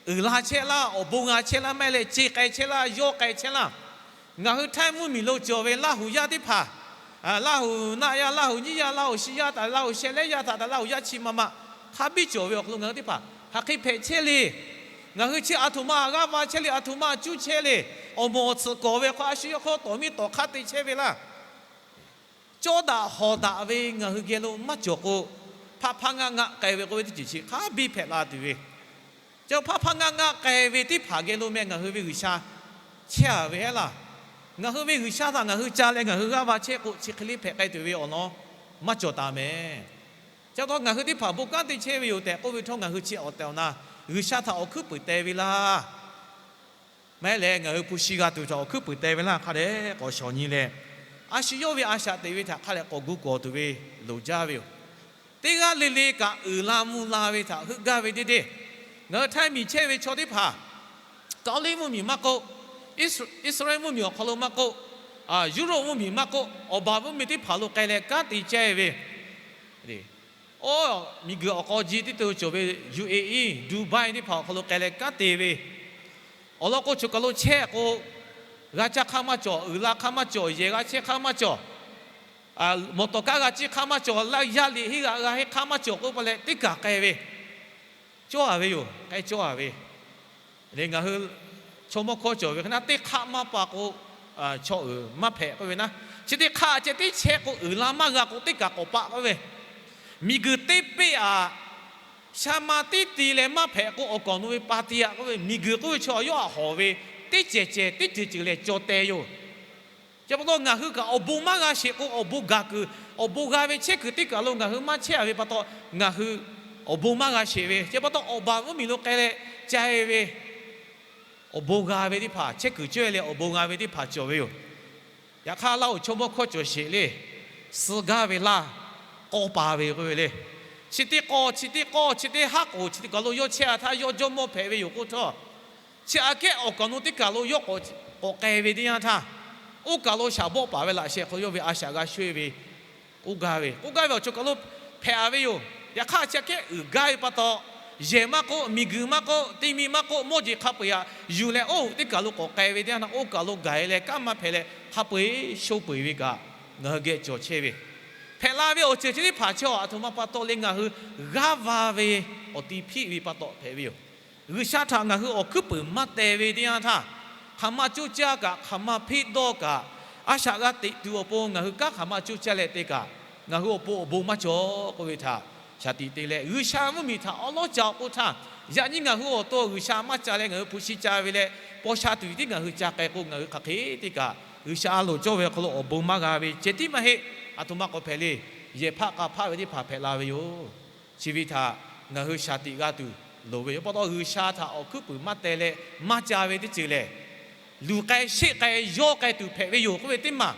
Uiˍ la chehˇ laˇ, awˬ bon g'a chehˇ laˇ, maˇ heˆ leh ce k'ai chehˇ laˇ, yawˇ k'ai chehˇ laˇ. Ngaˬ hui htaiˇ mvuhˇmiˬ lo cawˬ ve Laˇhuˍ yaˇ teˇ hpaˍ, Laˇ huˍ naˆ yaˇ, Laˇ huˍ nyiˇ yaˇ, Laˇ huˍ shi yaˇ htaꞈ, Laˇ huˍ sheh lehˉ yaˇ htaꞈ, Laˇ huˍ yaˇ chi ma ma hk'a biˇ cawˬ ve awˬ hk'aw lo ngaˬ hui teˇ hpaˍ hk'aˬ hk'e hpehꞈ chehˇ le. Ngaˬ hui chi aˬ htoꞈ ma g'aˇ va chehˇ le, aˬ htoꞈ ma cuˇ chehˇ le. Awˬ moˍ awˬ tsuhꞈ kawˍ ve hk'aw a shu yawˇ hk'aw tawˍ miˇ tawˍ hk'aˇ te chehˇ ve laˇ. Cawˇ daꞈ hawˍ daꞈ ve ngaˬ hui geh lo maˇ cawˬ k'o, hpaˆ hpaˇ ngaˆ ngaˆ k'ai ve k'oˆ ve teˇ ceuˬ chi hk'a biˇ hpehꞈ la tuˬ ve. Chi hpaˆ hpaˇ ngaˆ ngaˆ k'ai ve teˇ hpaˍ geh lo meh ngaˬ hui ve G'uiˬsha chehˇ a ve hehˉ laˇ. Ngaˬ hui ve G'uiˬsha htaꞈ ngaˬ hui ca leh ngaˬ hui g'aˇ va chehˇ k'o, chi hk'e le hpehꞈ k'ai tuˬ ve awˬ lawn maˇ cawˬ taˍ mehˍ. Chi pa taw ngaˬ hui teˇ hpaˍ bon kanˉ te chehˇ ve yoˬ tehꞈ k'oˆ ve htawˇ, ngaˬ hui chi awˬ tehˬ awˬ na G'uiˬsha htaꞈ awˬ hkuiˉ puiˍ teh ve laˇ. Maˇ heˆ leh, ngaˬ hui hpu shi g'a tuˬ htaꞈ awˬ hkuiˉ puiˍ teh ve laˇ hk'a dehꞈ k'awꞈ shawˍ nyi leh, a shu yawˇ ve a shaꞈ teꞈ ve htaꞈ hk'a dehꞈ k'awꞈ gu kawˍ tuˬ ve loˍ jaˇ ve yoˬ. Teˇ g'aˇ le le kaꞈ uiˍ la mvuh la ve htaꞈ heuˆ gaˇ ve deˇ deˇ. Ngaˬ hui Htaiˇ miˬ chehˇ ve chaw teˇ hpaˍ, Kawˇliˇ mvuhˇmiˬ maˇ k'oˆ, Iˉsaˍreˍlaˆ mvuhˇmiˬ awˬ hk'aw lo maˇ k'oˆ, Europe mvuhˇmiˬ maˇ k'oˆ, awˬ baˬ mvuhˇmiˬ teˇ hpaˍ lo k'ai leh kanˉ te chehˇ ve, oˇ miˬguiˬ awˬ k'aw ji teˇ to cawˬ ve UAE, Dubai teˇ hpaˍ awˬ hk'aw lo k'ai leh kanˉ te ve, awˬ lawn k'o choˬ kaˬ lo chehˇ k'o, g'a caˇ hk'aˇ maˇ cawˬ, uiˍ la hk'aˇ maˇ cawˬ, yehˬ g'a chehˇ hk'aˇ maˇ cawˬ, mawˬ tawˍ kaˇ g'a ciˇ hk'aˇ maˇ cawˬ, laˇ yaˇ liꞈ henˇ g'a g'a henˇ hk'aˇ maˇ cawˬ k'oˆ pa leh teˇ kaˬ k'ai ve, cawˇ a ve yoˬ. K'ai cawˇ a ve le. Ngaˬ hui chaw mawˇ hkawˇ cawˬ ve hk'e naˉ, teˇ hk'aˆ maˇ pa k'o, chaw uiˍ maˇ hpehꞈ k'oˆ ve naˉ. Chi teˇ hk'aˆ ceh tiˉ chehˇ k'o, uiˍ la maˇ g'a k'o, teˇ kaˬ k'awꞈ paˆ k'oˆ ve, miˬguiˬ teˇ peˆ aꞈ, sha ma tiˉ te leh maˇ hpehꞈ k'o, awˬ kaˍ awˬ nu ve pa te aꞈ k'oˆ ve, miˬguiˬ k'oˆ ve chaw yawˇ htaꞈ hawˍ ve, teˇ cehˬ cehˬ teˇ ceuˬ ceuˬ lehˬ cawˬ teh yoˬ. Chi pa taw ngaˬ hui kaꞈ awˬ bon maˇ g'a sheˍ k'o, awˬ bon gaˬ kuiˬ, awˬ bon g'a ve chehˇ kuiˬ teˇ kaˬ lo ngaˬ hui maˇ chehˇ a ve pa taw, ngaˬ hui awˬ bon maˇ g'a sheˍ ve. Chi pa taw awˬ baˬ mvuhˇmiˬ lo k'ai leh ca e ve, awˬ bon g'a ve teˇ hpaˍ, chehˇ kuiˬ cawehˇ leh awˬ bon g'a ve teˇ hpaˍ cawˬ ve yoˬ. Yaꞈ hk'aˇ, Laˇ huˍ chaw mawˇ hkawˇ cawˬ sheˍ le. Suh gaˇ ve laˇ, k'aw pa ve k'oˆ ve le. Chi teˇ k'aw, chi teˇ k'aw, chi teˇ haˉ k'oˍ, chi teˇ kaˬ lo yawˇ chehˇ a htaˇ yawˇ jawˇmawˇ hpehꞈ ve yoˬ k'oˆ htawˇ, chi aꞈ kehˉ awˬ kaˍ awˬ nu teˇ kaˬ lo yawˇ k'awꞈ k'ai ve teˇ yanˇ htaˇ, oˇ kaˬ lo shaˍ bawˆ paˍ ve laꞈ sheh hk'aw lo yawˇ ve a shaꞈ g'a shawehˇ ve, k'oˆ gaˇ ve, k'oˆ gaˇ ve awˬ ceuˬ kaˬ lo hpehꞈ a ve yoˬ. Yaꞈ hk'aˇ, chi aꞈ kehˉ uiˍ gaˇ ve pa taw, yehˬ maˇ k'oˆ, miˬguiˬ maˇ k'oˆ, ti mi maˇ k'oˆ, mawˇ jeˬ hk'a peu-eˬ aꞈ yuˬ leh oˇ teˇ kaˬ lo k'awꞈ k'ai ve teˇ yanˇ htaˇ, oˇ kaˬ lo gaˬ e leh kanˉ maˇ hpehꞈ leh hk'a peu-eˬ sho peu-eˬ ve kaꞈ, ngaˬ hui geh cawˬ chehˇ ve hpehꞈ la ve awˬ ceuˬ chi teˇ hpaˍ chi aˬ htoꞈ ma pa taw le, ngaˬ hui g'aˇ va ve awˬ ti hpiˆ ve pa taw hpehꞈ ve yoˬ. G'uiˬsha htaꞈ ngaˬ hui awˬ hkuiˉ puiˍ maˇ teh ve teˇ yanˇ htaˇ, hk'aˬ ma coˇ caˇ kaꞈ, hk'aˬ ma hpeˆ dawˇ kaꞈ, a shaꞈ g'a teꞈ tuˬ awˬ pon ngaˬ hui kanˉ hk'aˬ ma coˇ caˇ leh te kaꞈ, ngaˬ hui awˬ pon awˬ bon maˇ cawˬ k'oˆ ve htaꞈ shaˍ tiꞈ te leh, G'uiˬsha mvuhˇmiˬ htaꞈ awˉ lawˉ ca k'oˆ htaˇ, yaꞈ nyi ngaˬ hui awˬ to G'uiˬsha maˇ ca leh ngaˬ hui hpu shi ca ve leh, paw sha tuˬ tiˉ ngaˬ hui ca k'ai k'o, ngaˬ hui hk'aˬ hk'e te kaꞈ G'uiˬsha a loˍ cawˇ ve awˬ hk'aw lo awˬ bon maˇ g'a ve ceh tiˉ maˇ heˆ. Aˬ htoꞈ ma k'awꞈ hpehꞈ le. Yehˬ hpaˆ k'a hpaˆ ve teˇ hpaˍ hpehꞈ la ve yoˬ. Chi ve htaꞈ ngaˬ hui shaˍ tiꞈ g'a tuˬ loˍ ve yoˬ. Pa taw G'uiˬsha htaꞈ awˬ hkuiˉ puiˍ maˇ teh leh maˇ ca ve teˇ ceuˬ lehˬ, luˬ k'ai sheˆ k'ai yawˇ k'ai tuˬ hpehꞈ ve yoˬ k'oˆ ve teˇ maˬ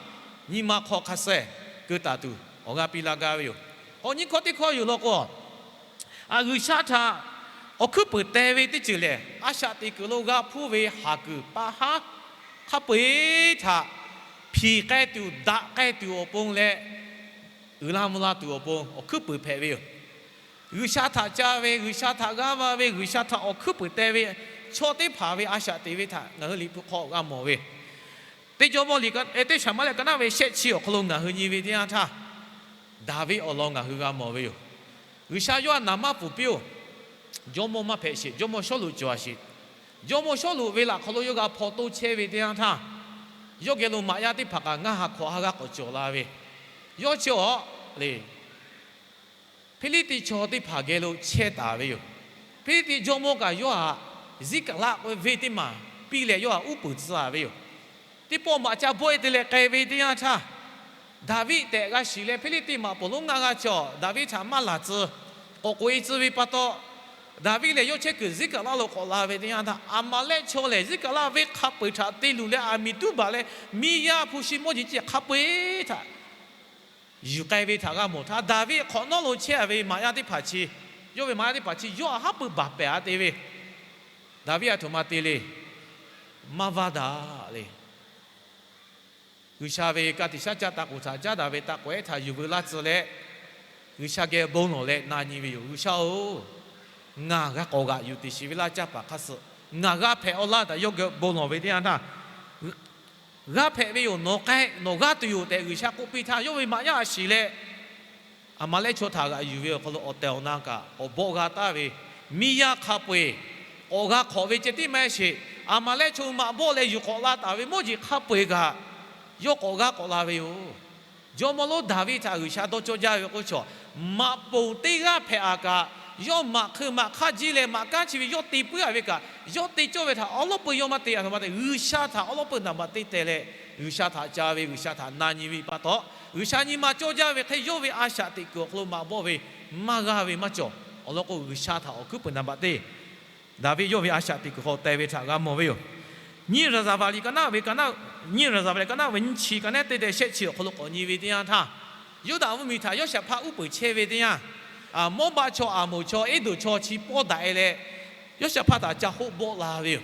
nyi ma hk'aw hk'a suh keu taˍ tuˬ awˬ g'aˇ piˇ laˇ gaˇ ve yoˬ. K'awꞈ nyi hkawˇ teˇ hkawˇ yoˬ law k'o, G'uiˬsha htaꞈ awˬ hkuiˉ puiˍ teh ve teˇ ceuˬ lehˬ, a shaꞈ teꞈ kuiˬ lo g'a hpuˇ ve haˍ kuiˬ pa haˉ hk'a peu-eˬ htaꞈ hpiˍ k'ai tuˬ, daꞈ k'ai tuˬ awˬ pon leh, uiˍ la mvuh la tuˬ awˬ pon awˬ hkuiˉ puiˍ hpehꞈ ve yoˬ. G'uiˬsha htaꞈ ca ve, G'uiˬsha htaꞈ g'aˇ va ve, G'uiˬsha htaꞈ awˬ hkuiˉ puiˍ teh ve chaw teˇ hpaˍ ve a shaꞈ teꞈ ve htaꞈ ngaˬ hui Liꞈ hpu hk'aw g'a mawˬ ve, Teˇ Jawˇmawˇ liꞈ ka, Teˇ Saˍmaˍlehˆ ka naˉ ve shehˆ chi awˬ hk'aw lo ngaˬ hui nyi ve teˇ yanˇ htaˇ, Daˍviˆ awˬ lawn ngaˬ hui g'a mawˬ ve yoˬ. G'uiˬsha yawˇ htaꞈ naˍ maˇ pfuhˍ piˇ-oˬ. Jawˇmawˇ maˇ hpehꞈ sheˍ, jawˇmawˇ Sawˉluꞈ cawˬ a sheˍ. Jawˇmawˇ Sawˉluꞈ ve laꞈ hk'aw lo yawˇ g'a hpaw toˇ chehˇ ve teˇ yanˇ htaˇ, yawˇ geh lo maꞈ yaˇ teˇ hpaˍ kaꞈ ngaˇ ha hkawꞈ ha g'aˇ k'awꞈ cawˬ la ve, yawˇ chi awˬ le Hpiˇliˇtiˆ chaw teˇ hpaˍ geh lo chehˇ taˍ ve yoˬ. Hpiˇliˇtiˆ jawˇmawˇ kaꞈ yawˇ htaꞈ Ziˉkaˍlaˆ k'oˆ ve venˇ teˇ maˬ piˇ leh yawˇ htaꞈ uˉ peunˍ tcuh a ve yoˬ. Teˇ pawˆ maꞈ ca bawˆ e te leh k'ai ve teˇ yanˇ htaˇ, Daˍviˆ tehꞈ g'a shiˍ leh Hpiˇliˇtiˆ maꞈ poˍ lonˉ ngaˇ g'aˇ chaw Daˍviˆ htaꞈ maˇ laˬ tcuh, k'awꞈ k'oꞈ e tcuh ve pa taw, Daˍviˆ lehˬ yawˇ chehˇ kuiˬ Ziˉkaˍlaˆ lo k'awꞈ la ve teˇ yanˇ htaˇ, Aˍmaˍlehˆ chaw lehˬ Ziˉkaˍlaˆ venˇ hk'a peu-eˬ htaꞈ te luˬ leh aˬ miˍ tuˉ baˬ leh, miˇ yaˇ hpu shi mawˇ jeˬ ceh hk'a peu-eˬ htaꞈ yuˬ k'ai ve htaꞈ g'a mawˬ htaˇ, Daˍviˆ hk'awꞈ nawˉ lo chehˇ a ve maꞈ yaˇ teˇ hpaˍ chi, yawˇ ve maꞈ yaˇ teˇ hpaˍ chi yawˇ htaꞈ haˉ pui baˬ pehˍ a te ve, Daˍviˆ a htoꞈ ma te le. Maˇ vaˇ daꞈ le. G'uiˬsha ve ka tiꞈ shaˉ caˆ taˇ k'oˍ htaꞈ caˉ daꞈ ve taˇ k'oˍ ehˉ htaꞈ yuˬ veu laˇ tcuh leh, G'uiˬsha geh bon lawˬ leh na nyi ve yoˬ. G'uiˬsha-oˬ, ngaˬ g'a k'awꞈ g'aꞈ yuˬ teꞈ shiˍ ve laˇ caˇ paˍ hk'a suh ngaˬ g'a hpehꞈ-aw laˇ tehꞈ yawˇ geh bon lawˬ ve teˇ yanˇ htaˇ, g'aˇ hpehꞈ ve yoˬ, nawˬ k'ai, nawˬ g'aˇ tuˬ yoˬ tehꞈ G'uiˬsha k'oˆ piˇ htaˇ, yawˇ ve maꞈ yaˇ a shiˍ leh Aˍmaˍlehˆ chaw htaꞈ g'aꞈ yuˬ ve awˬ hk'aw lo awˬ tehˬ awˬ na kaꞈ k'awꞈ bawˆ g'a taˍ ve, miˇ yaˇ hk'a peu-eˬ k'awꞈ g'a hk'awꞈ ve ceh tiˉ maˇ heˆ sheˍ. Aˍmaˍlehˆ chaw maꞈ bawˆ leh yuˬ k'awꞈ la taˍ ve mawˇ jeˬ hk'a peu-eˬ kaꞈ yawˇ k'awꞈ g'aˇ k'awꞈ la ve yoˬ. Jawˇmawˇ lonˉ Daˍviˆ htaꞈ G'uiˬsha dawˇ cawˇ jaˇ ve k'oˆ ve chaw, maꞈ poˍ teˇ g'aˇ hpehꞈ-a kaꞈ, yawˇ maꞈ hk'eu maꞈ hk'aˇ jiˇ leh maꞈ kanˉ chi ve yawˇ te puiˉ-a ve kaꞈ, yawˇ te cawˇ ve htaꞈ awˉ lawˉ peu yawˇ maˇ te. A htoꞈ ma te G'uiˬsha htaꞈ awˉ lawˉ peu naˍ baꞈ te teh leh, G'uiˬsha htaꞈ ca ve, G'uiˬsha htaꞈ na nyi ve pa taw, G'uiˬsha nyi ma cawˇ jaˇ ve hk'e yawˇ ve a shaꞈ teꞈ kuiˬ awˬ hk'aw lo maꞈ bawˆ ve maˇ g'aˇ ve maˇ cawˬ. Awˬ lawn k'o, G'uiˬsha htaꞈ awˬ hkuiˉ peuˬ naˍ baꞈ te Daˍviˆ yawˇ ve a shaꞈ teꞈ kuiˬ hk'aw teh ve htaꞈ g'a mawˬ ve yoˬ. Nyiˇ Raˍzaˍvaˍliꞈ ka naˆ ve ka naˆ, nyiˇ Raˍzaˍvaˍliꞈ ka naˆ ve nyiˇ chi ka nehˉ teˇ teh shehˆ chi awˬ hk'aw lo k'awꞈ nyi ve teˇ yanˇ htaˇ, Yuˇdaꞈ mvuhˇmiˬ htaꞈ Yoˇshaˍhpaˆ uˉ peunˍ chehˇ ve teˇ yanˇ, Mawˇbaˆ chaw, Aˍmoˍ chaw, Eˇdoˍ chaw chi pawˇ daꞈ-e leh, Yoˇshaˍhpaˆ htaꞈ ca hoˆ bawˆ la ve yoˬ.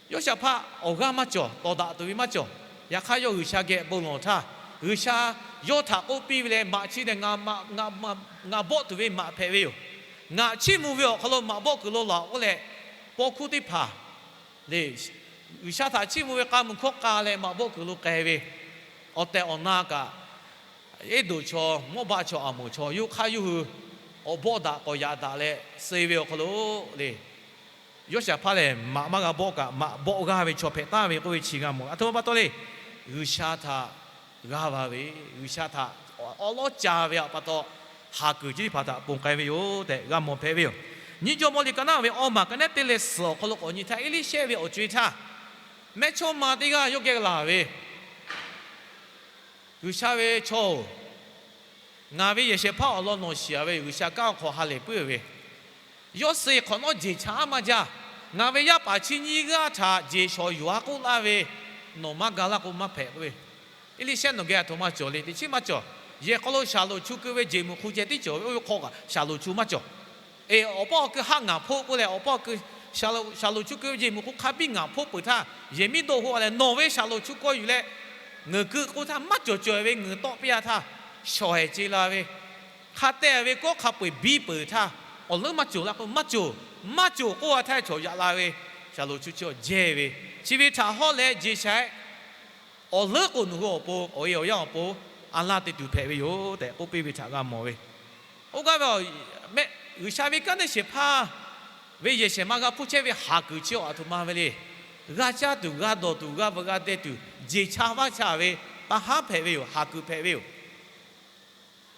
Yoˇshaˍhpaˆ awˬ g'aˇ maˇ cawˬ, tawˍ daꞈ tuˬ ve maˇ cawˬ. Yaꞈ hk'aˇ, yawˇ G'uiˬsha geh bon lawˬ htaˇ, G'uiˬsha yawˇ htaꞈ k'oˆ piˇ ve leh, maꞈ chi lehˬ, ngaˬ bawˆ tuˬ ve maꞈ hpehꞈ ve yoˬ. Ngaˬ chiˇ mvuh ve awˬ hk'aw lo maꞈ bawˆ kuiˬ lo laˬ-oꞈ k'oˆ leh, paw hkuˇ teˇ hpaˍ le, G'uiˬsha htaꞈ chiˇ mvuh ve k'a muiˬ hkawˇ k'a leh maꞈ bawˆ kuiˬ lo k'ai ve, awˬ tehˬ awˬ na kaꞈ, Eˇdoˍ chaw, Mawˇbaˆ chaw, Aˍmoˍ chaw yawˇ hk'aˇ yawˇ hui awˬ bawˆ daꞈ k'awꞈ yaꞈ daꞈ leh suh ve awˬ hk'aw lo le, Yoˇshaˍhpaˆ lehˬ, maꞈ maˇ g'a bawˆ kaꞈ maꞈ bawˆ g'aˇ ve chaw hpehꞈ taˍ ve k'oˆ ve chi g'a mawˬ. A htoꞈ ma pa taw le, G'uiˬsha htaꞈ g'aˇ va ve, G'uiˬsha htaꞈ awˉ lawˉ ca ve pa taw, haˍ kuiˬ chi teˇ hpaˍ htaꞈ ponˬ k'ai ve yoˬ tehꞈ g'a mawˬ hpehꞈ ve yoˬ. Nyiˇ Jawˇmawˇ liꞈ ka naˆ ve awˇ maˬ ka nehˉ teˇ leh suhˍ awˬ hk'aw lo k'awꞈ nyi htaˇ, Eˇliˇshehˇ ve awˬ co-e htaˇ, mehˇchawˇma teˇ g'aˇ yawˇ geh laˬ ve, G'uiˬsha ve chaw-oˬ, ngaˬ ve yehˬ shehˍ hpaˇ awˬ lawn nawˬ shiˍ-a ve yoˬ. G'uiˬsha kanˉ awˬ hk'aw ha lehˬ puiˉ ve, yawˇ suh hk'awꞈ nawˉ jeˬ cha aˉ maˇ jaˇ. Ngaˬ ve yaˇ paˍ chi nyiˇ g'aˇ htaꞈ jeˬ shawˍ yuˬ-a k'oˆ laˇ ve, nawˬ maˇ ga laˇ k'o maˇ hpehꞈ k'oˆ ve. Eˇliˇshehˇ nawˬ geh a htoꞈ ma cawˬ le. Teˇ chiˉ maˇ cawˬ. Yehˬ hk'aw lo shaˍlonˍ chu keu ve jeˬ muꞈ hk'u ceh tiˉ cawˬ ve, oˇ ve hk'aw kaꞈ shaˍlonˍ chu maˇ cawˬ. E, awˬ pa awˬ keu haˆ ngaˬ hpoˆ k'oˆ leh, awˬ pa awˬ keu shaˍlonˍ chu keu ve jeˬ muꞈ hk'u hk'a biˇ ngaˬ hpoˆ peuˬ htaˇ, yehˬ miˉ dawˇ hoˆ-a leh nawˬ ve shaˍlonˍ chu kawˇ yuˬ leh, ngeuˍ keu k'oˆ htaˇ maˇ cawˬ cawˬ ve ngeuˍ tawˆ piˇ-a htaˇ, shawˍ hehˍ ce la ve, hk'a teh ve kawˉ hk'a peu-eˬ biˇ peuˬ htaˇ, awˬ leuˉ maˇ cawˬ laˇ k'o maˇ cawˬ, maˇ cawˬ k'oˆ-a htaˇ chaw yaꞈ la ve, shaˍlonˍ chu chi awˬ jehˇ ve, chi ve htaꞈ hawˉ leh jeˬ sha-eˆ awˬ leuˉ k'o nawˬ hui awˬ pon, awˬ e awˬ yanˇ awˬ pon a laˇ te tuˬ hpehꞈ ve yoˬ tehꞈ k'oˆ piˇ ve htaꞈ g'a mawˬ ve. Oˇ gaˇ ve, G'uiˬsha ve kanˉ teˇ shehˍ hpaˇ ve yehˬ shehˍ ma g'a hpuˇ chehˇ ve haˍ kuiˬ chi awˬ a htoꞈ ma ve le. G'a caˇ tuˬ, g'a dawˬ tuˬ, g'a veuꞈ g'a deh tuˬ, jeˬ cha vaˇ cha ve, taˇ haˉ hpehꞈ ve yoˬ. Haˍ kuiˬ hpehꞈ ve yoˬ.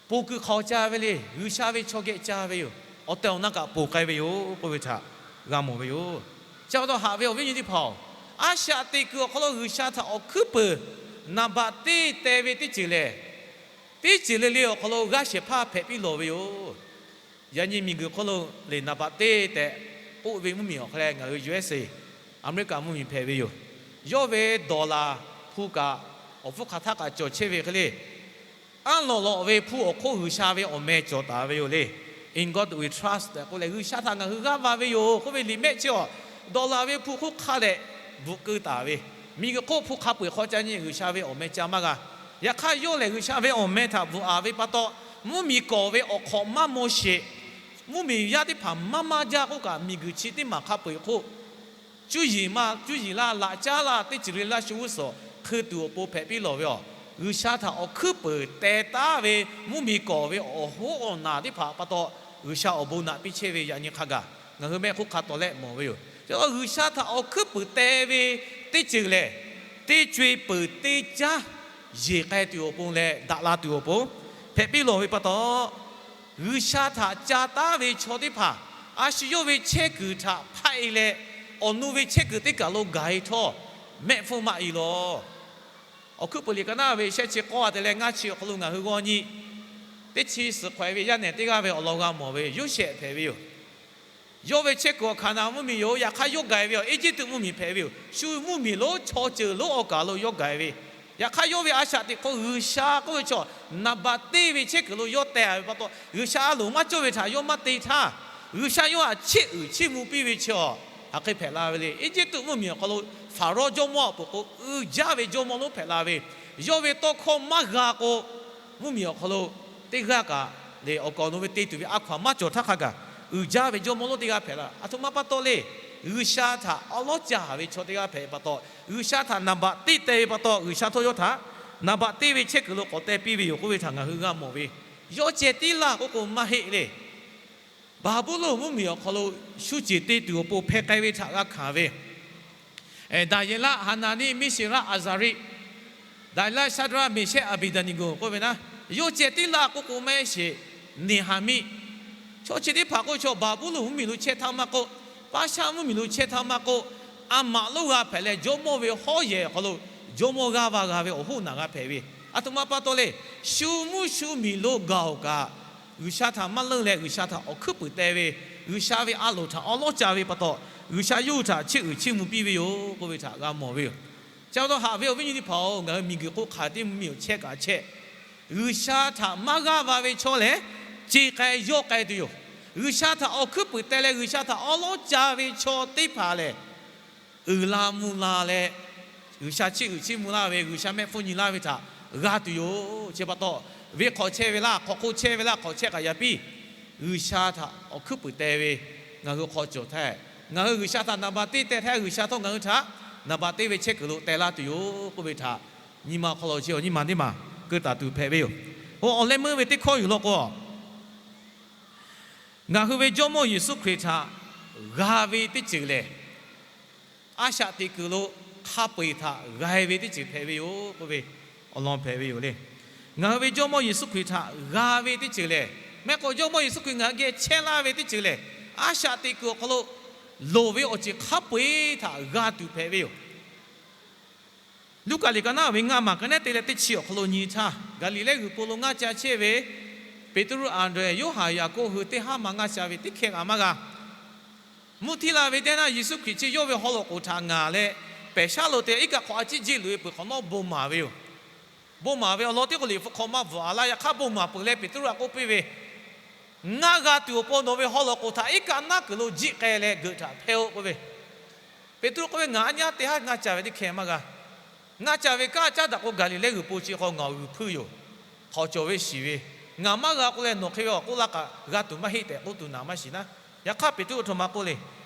Ponˬ kuiˬ hk'aw ca ve le. G'uiˬsha ve chaw geh ca ve yoˬ. Awˬ tehˬ awˬ na kaꞈ ponˬ k'ai ve yoˬ k'oˆ ve htaꞈ g'a mawˬ ve yoˬ. Chi pa taw haꞈ ve awˬ viˉ awˬ nyi teˇ hpaˍ-oˬ, a shaꞈ teꞈ kuiˬ awˬ hk'aw lo G'uiˬsha htaꞈ awˬ hkuiˉ peuˬ naˍ baꞈ teˇ teh ve teˇ ceuˬ lehˬ, teˇ ceuˬ le le awˬ hk'aw lo g'aˇ shehˍ hpaˇ hpehꞈ piˇ lawˬ ve yoˬ. Yaꞈ nyi miˬguiˬ hk'oˆ lo lehˬ naˍ baꞈ teˇ tehꞈ k'oˆ ve mvuhˇmiˬ awˬ hk'aw leh ngaˬ hui U S A, Aˍmeˍriˆkaˍ mvuhˇmiˬ hpehꞈ ve yoˬ. Yawˇ ve dollar hpu kaꞈ, awˬ hpfuhˇ hk'aˬ htaˆ kaꞈ cawˬ chehˇ ve hk'e le, aˉ lawꞈ lawꞈ ve hpu awˬ hk'oˆ G'uiˬsha ve awˬ meh cawˬ taˍ ve yoˬ le. In God we trust tehꞈ k'oˆ leh, G'uiˬsha htaꞈ ngaˬ hui g'aˇ va ve yoˬ k'oˆ ve liꞈ mehˆ chi awˬ, dollar ve hpu hk'oˆ hk'a dehꞈ bvuhꞈ keu taˍ ve, miˬguiˬ hk'oˆ hpu hk'a peu-eˬ hk'aw ca nyi G'uiˬsha ve awˬ meh ca maˇ g'a. Yaꞈ hk'aˇ yawˇ lehˬ G'uiˬsha ve awˬ meh htaꞈ bvuhꞈ-a ve pa taw, mvuhˇmiˬ kawꞈ ve awˬ hk'awꞈ maˇ maw sheˍ. Mvuhˇmiˬ yaˇ teˇ hpaˍ maˇ maˇ jaˇ k'oˆ kaꞈ, miˬguiˬ chi teˇ maˬ hk'a peu-eˬ hk'oˆ cuˇ yiˍ ma cuˇ yiˍ laˇ, laꞈ caˉ laˇ, teˇ ceuˬ le laˇ shu g'uˇ suhˍ hk'e tuˬ awˬ pon hpehꞈ piˇ lawˬ ve awˬ, G'uiˬsha htaꞈ awˬ hkuiˉ peuˬ teh taˉ ve mvuhˇmiˬ kawꞈ ve awˬ hoˉ awˬ naˬ teˇ hpaˍ pa taw, G'uiˬsha awˬ bon naꞈ piˇ chehˇ ve yaꞈ nyi hk'a gaˬ ngaˬ hui mehˆ hk'oˆ hk'a tawˍ lehˆ mawˬ ve yoˬ. Chi G'uiˬsha htaꞈ awˬ hkuiˉ peuˬ teh ve teˇ ceuˬ lehˬ, teˇ co-e peuˬ teˇ caˉ yeˬ k'ai tuˬ awˬ pon leh daꞈ la tuˬ awˬ pon hpehꞈ piˇ lawˬ ve pa taw, G'uiˬsha htaꞈ ca taˉ ve chaw teˇ hpaˍ a shu yawˇ ve chehˇ kuiˬ htaꞈ hpaˆ-e leh, awˬ nu ve chehˇ kuiˬ teˇ kaˬ lo gaˬ-e htawˇ, mehˆ hpfuhˇ maˇ-e lawˬ. Awˬ hkuiˉ peuˬ liꞈ ka naˉ ve shehˆ chi k'awˇ a te leh ngaˇ chi awˬ hk'aw lo ngaˬ hui g'aw nyi, teˇ chi suhˍ hk'awꞈ-e ve yaˇ nehˬ teˇ g'aˇ ve awˬ lawn g'a mawˬ ve Yoˇsehꞈ hpehꞈ ve yoˬ. Yawˇ ve chehˇ kuiˬ awˬ Hkaˍnanˍ mvuhˇmiˬ yoˬ. Yaꞈ hk'aˇ yawˇ gaˬ ve awˬ Eˇjiˇtuꞈ mvuhˇmiˬ hpehꞈ ve yoˬ. Shu mvuhˇmiˬ lonˉ chaw ceuˬ lonˉ awˬ kaˬ lo yawˇ gaˬ ve. Yaꞈ hk'aˇ yawˇ ve a shaꞈ teꞈ hk'aw G'uiˬsha k'oˆ ve chaw naˍ baꞈ teˇ ve chehˇ kuiˬ lo yawˇ teh-a ve pa taw, G'uiˬsha a loˍ maˇ cawˇ ve htaꞈ yawˇ maˇ te htaˇ, G'uiˬsha yawˇ htaꞈ chiˇ uiˍ chiˇ mvuh piˇ ve chi awˬ, hk'aˬ hk'e hpehꞈ la ve le. Eˇjiˇtuꞈ mvuhˇmiˬ awˬ hk'aw lo Hpaˍrawˇ jawˇmawˇ awˬ pon k'o, uiˍ jaˇ ve jawˇmawˇ lonˉ hpehꞈ la ve. Yawˇ ve tawˇ hkawˇ maˇ g'a k'o, mvuhˇmiˬ awˬ hk'aw lo teˇ g'aˇ kaꞈ le awˬ kaˍ awˬ nu ve te tuˬ ve a hkaw-anˬ maˇ cawˬ htaˇ hk'a gaˬ, uiˍ jaˇ ve jawˇmawˇ lonˉ teˇ g'aˇ hpehꞈ la. A htoꞈ ma pa taw le. G'uiˬsha htaꞈ awˉ lawˉ ca ve chaw teˇ g'aˇ hpehꞈ ve pa taw, G'uiˬsha htaꞈ naˍ baꞈ teˇ teh ve pa taw, G'uiˬsha htawˇ yawˇ htaꞈ naˍ baꞈ teˇ ve chehˇ kuiˬ lo k'awꞈ teh piˇ ve yoˬ k'oˆ ve htaꞈ ngaˬ hui g'a mawˬ ve. Yawˇ ceh tiˉ laˇ k'oˆ k'o maˇ heˆ le. Baˍbuˍlonˍ mvuhˇmiˬ awˬ hk'aw lo shu ceˬ te tuˬ awˬ pon hpeh k'ai ve htaꞈ g'a hkanˍ ve, Daˍyeˍlaˆ, Haˍnaˍniˆ, Miˇseˍraˆ, Aˍzaˍriˆ, Daˍyeˍlaˆ, Shaˍdraˆ, Meˍshehˆ, Aˍbeˍdaˍneˍgoˍ k'oˆ ve naˉ, yawˇ ceh tiˉ laˇ k'oˆ k'o maˇ heˆ sheˍ. Neˍhaˍmiˆ, chaw chi teˇ hpaˍ k'o chaw Baˍbuˍlonˍ mvuhˇmiˬ lo chehˇ htaˇ maˇ k'oˆ, Paˉshaˆ mvuhˇmiˬ lo chehˇ htaˇ maˇ k'oˆ, a maꞈ lonˉ g'a hpehꞈ leh jawˇmawˇ ve hawˉ yehˬ awˬ hk'aw lo jawˇmawˇ g'aˇ va g'a ve awˬ hoˉ naꞈ g'a hpehꞈ ve. Aˬ htoꞈ ma pa taw le, shu mvuhˇ shu miˬ lo gaˬ-oˬ kaꞈ, G'uiˬsha htaꞈ maˇ leunˇ leh G'uiˬsha htaꞈ awˬ hkuiˉ puiˍ teh ve, G'uiˬsha ve a loˍ htaꞈ awˉ lawˉ ca ve pa taw, G'uiˬsha yawˇ hui htaꞈ chiˇ uiˍ chiˇ mvuh piˇ ve yoˬ k'oˆ ve htaꞈ g'a mawˬ ve yoˬ. Chi pa taw haꞈ ve awˬ viˉ nyi teˇ hpaˍ-oˬ, ngaˬ hui miˬguiˬ hk'oˆ hk'aˬ teˇ mvuhˇmiˬ awˬ chehˇ kaꞈ chehˇ, G'uiˬsha htaꞈ maˇ g'aˇ va ve chaw lehˬ, ce k'ai yawˆ k'ai tuˬ yoˬ. G'uiˬsha htaꞈ awˬ hkuiˉ puiˍ teh leh G'uiˬsha htaꞈ awˉ lawˉ ca ve chaw teˇ hpaˍ lehˬ, uiˍ la mvuh la leh, G'uiˬsha chiˇ uiˍ chiˇ mvuh laˇ ve, G'uiˬsha mehˆ hpfuhˇ nyi laˇ ve htaꞈ g'a tuˬ yoˬ. Chi pa taw, venˇ hk'awꞈ chehˇ ve laˇ, hk'awꞈ hk'oˆ chehˇ ve laˇ, hk'awꞈ chehˇ k'aꞈ yaꞈ piˇ, G'uiˬsha htaꞈ awˬ hkuiˉ puiˍ teh ve ngaˬ hui hk'aw cawˬ htaˇ, ngaˬ hui G'uiˬsha htaꞈ naˍ baꞈ teˇ teh htaˇ, G'uiˬsha htawˇ ngaˬ hui htaꞈ naˍ baꞈ teˇ ve chehˇ kuiˬ lo teh laˇ tuˬ yoˬ k'oˆ ve htaꞈ nyi ma awˬ hk'aw lo chi awˬ nyi ma teˇ maˬ keu taˍ tuˬ hpehꞈ ve yoˬ. Oˇ awˬ leh meuˇ ve teˇ hkawˇ yuˬ law k'o, ngaˬ hui ve Jawˇmawˇ Yeˍsuˆ Hkriꞈ htaꞈ g'a ve teˇ ceuˬ lehˬ, a shaꞈ teꞈ kuiˬ lo hk'a peu-eˬ htaꞈ g'a ve teˇ ceuˬ hpehꞈ ve yoˬ k'oˆ ve awˬ lawn hpehꞈ ve yoˬ le. Ngaˬ hui ve Jawˇmawˇ Yeˍsuˆ Hkriꞈ htaꞈ g'a ve teˇ ceuˬ lehˬ, mehˆ k'o Jawˇmawˇ Yeˍsuˆ Hkriꞈ ngaˬ hui geh chehˇ laˇ ve teˇ ceuˬ lehˬ, a shaꞈ teꞈ kuiˬ awˬ hk'aw lo loˍ ve awˬ ceuˬ hk'a peu-eˬ htaꞈ g'a tuˬ hpehꞈ ve yoˬ. Luˉkaꞈ liꞈ ka naˉ ve ngaˇ maˬ ka nehˉ te leh teˇ chi awˬ hk'aw lo nyi htaˇ, Gaˍliˍlehˇ g'uiˬ po lo ngaˇ ca chehˇ ve Peˍtruˆ, Anˍdrehˍ, Yoˇhanˬ, Yaˍkoˆ hui teˇ haˉ ma ngaˇ ca ve teˇ hkeh kaꞈ maˇ g'a. Mvuhˇ htiˇ la ve teˇ naˇ Yeˍsuˆ Hkriꞈ chi yawˇ ve haw loꞈ k'oˍ htaꞈ ngaˍ leh pehˬ shaˉ lo te iˉ kaˆ hk'awꞈ a ciˉ jiˆ loꞈ-e peuˬ hk'awꞈ nawˉ bon maˍ ve yoˬ. Bon maˍ ve awˬ lawn teˇ k'o liꞈ hpu hk'aw maˇ bvuhꞈ a laˇ. Yaꞈ hk'aˇ bon maˍ peuˬ leh Peˍtruˆ htaꞈ k'oˆ piˇ ve, Ngaˇ g'a tuˬ awˬ pon nawˬ ve haw loꞈ k'oˍ htaꞈ iˉ kaˆ naˉ kuiˬ lo jiˆ k'ai leh geuꞈ htaꞈ hpehˇ-oˆ k'oˆ ve. Peˍtruˆ k'oˆ ve, Ngaˬ aˉ nyi teˇ haˉ ngaˇ ca ve teˇ hkeh maˇ g'a. Ngaˇ ca ve kanˉ caˉ daꞈ k'o Gaˍliˍlehˇ g'uiˬ po chi hk'aw ngaˬ g'uiˬ hpuiˇ yoˬ. Hk'awꞈ cawˬ ve shiˍ ve, ngaˬ maˇ g'a k'o leh nawˬ hk'e ve awˬ k'oˆ laˇ kaꞈ g'a tuˬ maˇ heˆ tehꞈ k'oˆ tuˬ naˍ maˇ shiˍ naˉ. Yaꞈ hk'aˇ Peˍtruˆ aˬ htoꞈ ma k'oˆ le,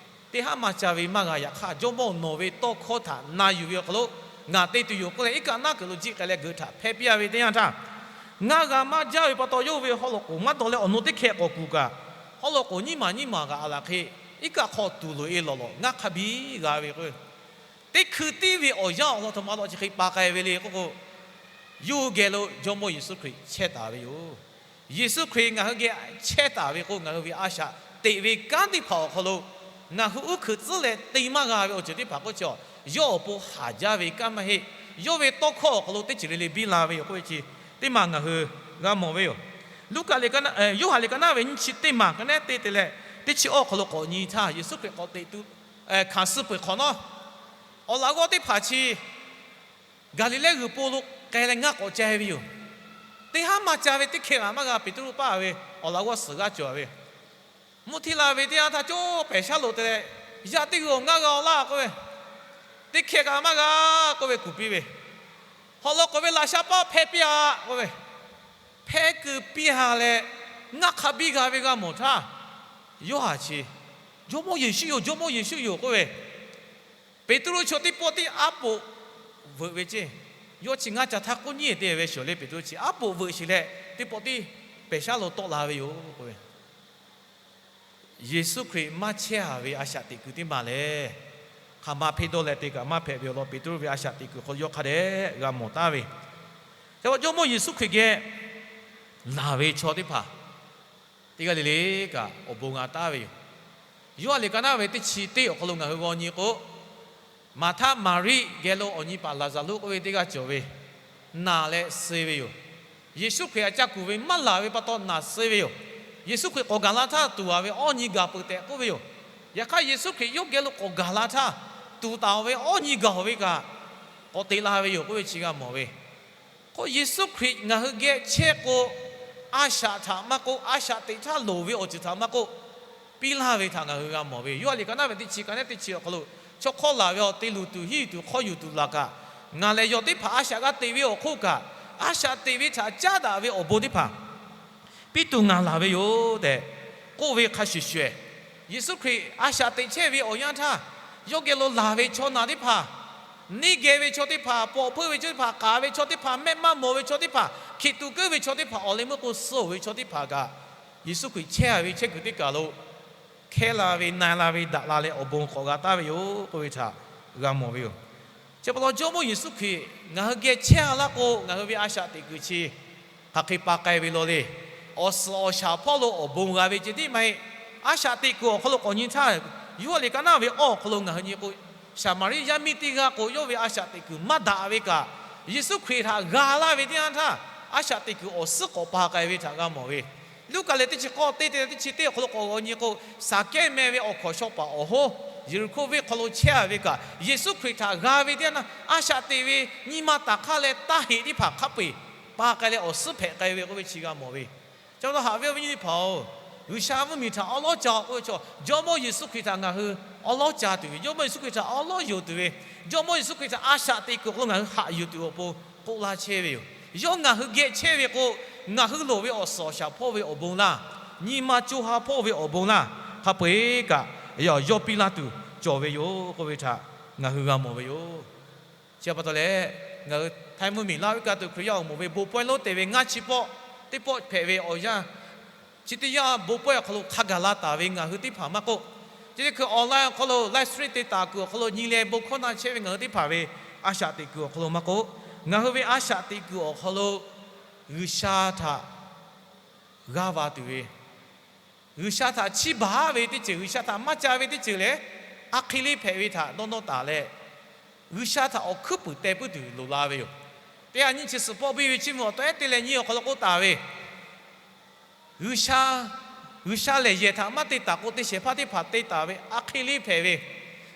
Teˇ haˉ maˇ ca ve maˇ g'a. Yaꞈ hk'aˇ Jawˇmawˇ nawˬ ve tawˇ hkawˇ htaꞈ na yuˬ ve awˬ hk'aw lo ngaˬ te tuˬ yoˬ k'oˆ leh, iˉ kaˆ naˉ kuiˬ lo jiˆ k'ai leh geuꞈ htaꞈ hpehˇ piˇ-a ve teˇ yanˇ htaˇ, ngaˇ g'a maˇ jaˇ ve pa taw yawˇ ve haw loꞈ k'oˍ maˇ dawˬ leh awˬ nu teˇ hkeh k'awꞈ kuˬ kaꞈ, haw loꞈ k'oˍ nyiˇ maˬ nyiˇ maˬ g'aꞈ laˬ hk'e, iˉ kaˆ hk'aw tuˬ loꞈ-e lawꞈ lawꞈ ngaˇ hk'a biˇ g'a ve k'o, teˇ hkui tiˉ ve awˬ yanˇ awˬ lawn htoꞈ ma lo chi hk'e pa k'ai ve le k'oˆ k'o, yawˇ hui geh lo Jawˇmawˇ Yeˍsuˆ Hkriꞈ chehˇ taˍ ve yoˬ. Yeˍsuˆ Hkriꞈ ngaˬ hui geh chehˇ taˍ ve k'o, ngaˬ hui ve a shaꞈ teꞈ ve kanˉ teˇ hpaˍ awˬ hk'aw lo ngaˬ hui uˉ hkeuꞈ tcuhˉ leh te maˇ g'a ve awˬ ceuˬ teˇ hpaˍ k'oˆ chi, yawˇ awˬ pon haˍ jaˇ ve kanˉ maˇ heˆ. Yawˇ ve tawˇ hkawˇ awˬ hk'aw lo teˇ ceuˬ le le biˇ la ve yoˬ k'oˆ ve chi teˇ maˬ ngaˬ hui g'a mawˬ ve yoˬ. Luˉkaꞈ liꞈ ka naˉ, Yoˇhanˬ liꞈ ka naˉ ve nyiˇ chi teˇ maˬ ka nehˉ te te leh teˇ chi awˇ awˬ hk'aw lo k'awꞈ nyi htaˇ, Yeˍsuˆ Hkriꞈ k'awꞈ teꞈ tu hkanˍ suh peuˬ hk'awꞈ nawˉ, awˬ laꞈ g'awˇ teˇ hpaˍ chi Gaˍliˍlehˇ g'uiˬ po lo k'ai leh ngaˇ k'awꞈ ca ve yoˬ. Teˇ haˉ maˇ ca ve teˇ hkeh kaꞈ maˇ g'a. Peˍtruˆ paˇ ve awˬ laꞈ g'awˇ suhˍ g'aˇ cawˬ ve, mvuhˇ htiˇ la ve teˇ yanˇ htaˇ cawˇ pehˬ shaˉ lo te leh, Yaˇ teˇ g'uiˬ-oˬ, ngaˇ g'a-oˬ laˇ k'oˆ ve, teˇ hkeh kaꞈ maˇ g'a k'oˆ ve kuˬ piˇ ve, haw loꞈ k'oˍ ve laꞈ sha paˇ hpehˇ piˇ-a k'oˆ ve, hpehˇ keu piˇ-a leh, ngaˇ hk'a biˇ g'a ve g'a mawˬ htaˇ, Yoˇhanˬ chi, Jawˇmawˇ Yeˍsuˆ yoˬ, Jawˇmawˇ Yeˍsuˆ yoˬ k'oˆ ve, Peˍtruˆ chaw teˇ pawˆ tiˉ aˉ poꞈ veuꞈ ve ceˇ. Yawˇ chi ngaˇ ca htaˇ k'oˆ nyiˉ te ve shawˍ le, Peˍtruˆ chi aˉ poꞈ veuꞈ sheˍ leh teˇ pawˆ tiˉ pehˬ shaˉ lo tawˆ la ve yoˬ k'oˆ ve. Yeˍsuˆ Hkriꞈ maˇ chehˇ-a ve a shaꞈ teꞈ kuiˬ teˇ maˬ lehˬ, hk'aˬ ma hpeˇ dawˇ leh te kaꞈ maˇ hpehꞈ ve awˬ lawn Peˍtruˆ ve a shaꞈ teꞈ kuiˬ hk'aw lo yawˇ hk'a dehꞈ g'a mawˬ taˍ ve. Ca pa Jawˇmawˇ Yeˍsuˆ Hkriꞈ geh laˬ ve chaw teˇ hpaˍ teˇ g'aˇ le le kaꞈ awˬ bon g'a taˍ ve yoˬ. Yoˇhanˬ liꞈ ka naˉ ve teˇ chi teˇ awˬ hk'aw lo ngaˬ hui g'aw nyi k'o, Maˍhtaˆ Maˍriˆ geh lo awˬ nyi paˍ Laˍzaˍruˆ k'oˆ ve teˇ g'aˇ cawˬ ve, naˬ leh suh ve yoˬ. Yeˍsuˆ Hkriꞈ htaꞈ ca kuˬ ve maˇ laˬ ve pa taw naˬ suh ve yoˬ. Yeˍsuˆ Hkriꞈ k'awꞈ gaˬ la htaˇ tuˍ-a ve awˇ nyi gaˬ peuˬ tehꞈ k'oˆ ve yoˬ. Yaꞈ hk'aˇ Yeˍsuˆ Hkriꞈ yawˇ geh lo k'awꞈ gaˬ la htaˇ, tuˍ taˍ-a ve awˇ nyi gaˬ-oˬ ve kaꞈ k'awꞈ te la ve yoˬ k'oˆ ve chi g'a mawˬ ve. K'o Yeˍsuˆ Hkriꞈ ngaˬ hui geh chehˇ k'o, a shaꞈ htaꞈ maˇ k'oˆ, a shaꞈ teꞈ htaˇ loˍ ve awˬ ceuˬ htaꞈ maˇ k'oˆ, piˇ laˇ ve htaꞈ ngaˬ hui g'a mawˬ ve. Yoˇhanˬ liꞈ ka naˉ ve teˇ chi ka nehˉ teˇ chi awˬ hk'aw lo, chaw hk'awˇ laˬ ve awˬ te luˬ tuˬ hiˉ tuˬ hk'awˇ yuˬ tuˬ laˬ kaꞈ, ngaˬ lehˬ yawˇ teˇ hpaˍ a shaꞈ g'a teꞈ ve awˬ hk'oˆ kaꞈ, a shaꞈ teꞈ ve htaꞈ caˉ daꞈ ve awˬ bon teˇ hpaˍ piˇ tuˬ ngaˬ laˬ ve yoˬ tehꞈ k'oˆ ve hk'a shuˍ shuˍ-ehˍ, Yeˍsuˆ Hkriꞈ a shaꞈ teꞈ chehˇ ve awˬ yanˇ htaˇ, yawˇ geh lo laˬ ve chaw naˬ teˇ hpaˍ, neˇ geh ve chaw teˇ hpaˍ, pawꞈ hpeuˇ ve chaw teˇ hpaˍ, k'aˍ ve chaw teˇ hpaˍ, mehˆ maˇ mawˬ ve chaw teˇ hpaˍ, hkiˬ tuꞈ keuˉ ve chaw teˇ hpaˍ, awˬ leh meuˇ k'o suh-oˬ ve chaw teˇ hpaˍ kaꞈ, Yeˍsuˆ Hkriꞈ chehˇ a ve chehˇ kuiˬ teˇ kaˬ lo hkehˇ la ve, na la ve, daꞈ la leh awˬ bon k'awꞈ g'a taˍ ve yoˬ k'oˆ ve htaꞈ g'a mawˬ ve yoˬ. Chi pa taw Jawˇmawˇ Yeˍsuˆ Hkriꞈ ngaˬ hui geh chehˇ a laˇ k'o, ngaˬ hui ve a shaꞈ teꞈ kuiˬ chi hk'aˬ hk'e pa k'ai ve law le. Awˬ suhˍ awˬ shaˍ hpawˇ lo awˬ bon g'a ve ceh tiˉ maˇ heˆ. A shaꞈ teꞈ kuiˬ awˬ hk'aw lo k'awꞈ nyi htaˇ, Yoˇhanˬ liꞈ ka naˉ ve awˇ awˬ hk'aw lo ngaˬ hui nyi k'o, Saˍmaˍriˆ yaˇ miˇ teˇ g'aˇ k'o, yawˇ ve a shaꞈ teꞈ kuiˬ maˇ daꞈ ve kaꞈ, Yeˍsuˆ Hkriꞈ htaꞈ g'a laˇ ve teˇ yanˇ htaˇ, a shaꞈ teꞈ kuiˬ awˬ suhˉ k'awꞈ pa k'ai ve htaꞈ g'a mawˬ ve. Luˉkaꞈ lehˬ teˇ chi k'awˇ teˇ te teˇ chi teˇ awˬ hk'aw lo k'awꞈ g'aw nyi k'o, Saˍkehˇ meh ve awˬ hkawnˍ shaw paˍ awˬ hoˉ Yeˍriˆhkoˇ venˇ hk'aw lo chehˇ a ve kaꞈ, Yeˍsuˆ Hkriꞈ htaꞈ g'a ve teˇ yanˇ htaˇ, a shaꞈ teꞈ ve nyi ma taˍ hk'aˇ leh taˇ heꞈ teˇ hpaˍ hk'a peu-eˬ pa k'ai leh awˬ suhˉ hpehꞈ k'ai ve k'oˆ ve chi g'a mawˬ ve. Chi pa taw haꞈ ve awˬ viˉ nyi teˇ hpaˍ-oˬ, G'uiˬsha mvuhˇmiˬ htaꞈ awˉ lawˉ ca k'oˆ ve chaw, Jawˇmawˇ Yeˍsuˆ Hkriꞈ htaꞈ ngaˬ hui awˉ lawˉ ca tuˬ ve, Jawˇmawˇ Yeˍsuˆ Hkriꞈ htaꞈ awˉ lawˉ yonˍ tuˬ ve, Jawˇmawˇ Yeˍsuˆ Hkriꞈ htaꞈ a shaꞈ teꞈ kuiˬ awˬ hk'aw lo ngaˬ hui haꞈ yuˬ tuˬ awˬ pon k'oˆ laˇ chehˇ ve yoˬ. Yawˇ ngaˬ hui geh chehˇ ve k'o, ngaˬ hui loˍ ve awˬ suhˍ awˬ shaˍ hpawˇ ve awˬ bon laˇ, nyi ma co ha hpawˇ ve awˬ bon laˇ, hk'a peu-eˬ kaꞈ yawˇ piˇ laˇ tuˬ cawˬ ve yoˬ k'oˆ ve htaꞈ ngaˬ hui g'a mawˬ ve yoˬ. Chi pa taw leh, ngaˬ hui Htaiˇ mvuhˇmiˬ Laˇ huˉ ka tuˬ Hkriꞈ yaˇ awˬ moˍ ve bon pawehˇ lonˉ te ve ngaˇ chi pawˆ teˇ pawˆ hpehꞈ ve awˬ yanˇ, chi teˇ yanˇ bon pawehˇ awˬ hk'aw lo hk'a gaˬ la taˍ ve ngaˬ hui teˇ hpaˍ maˇ k'oˆ, chi teˇ hkui online awˬ hk'aw lo live stream te taˍ kuiˬ awˬ hk'aw lo nyi leh bon hkawˇ na chehˇ ve ngaˬ hui teˇ hpaˍ ve a shaꞈ teꞈ kuiˬ awˬ hk'aw lo maˇ k'oˆ, ngaˬ hui ve a shaꞈ teꞈ kuiˬ awˬ hk'aw lo G'uiˬsha htaꞈ g'aˇ va tuˬ ve, G'uiˬsha htaꞈ chiˇ baˬ ve teˇ ceuˬ, G'uiˬsha htaꞈ maˇ ca ve teˇ ceuˬ lehˬ, a hk'e le hpehꞈ ve htaꞈ dawˇ nawˇ taˍ leh, G'uiˬsha htaꞈ awˬ hkuiˉ puiˍ teh puiˉ tuˬ loˍ la ve yoˬ. Teˇ ha nyiˇ chi suhˍ pawˆ biˇ ve chiˇ mvuh awˬ tawˉ ehˉ te leh nyi awˬ hk'aw lo k'oˆ taˍ ve, G'uiˬsha, G'uiˬsha lehˬ yehˬ htaꞈ maˇ te taˍ k'o, te shehˍ hpaˇ teˇ hpaˍ te taˍ ve a hk'e le hpehꞈ ve,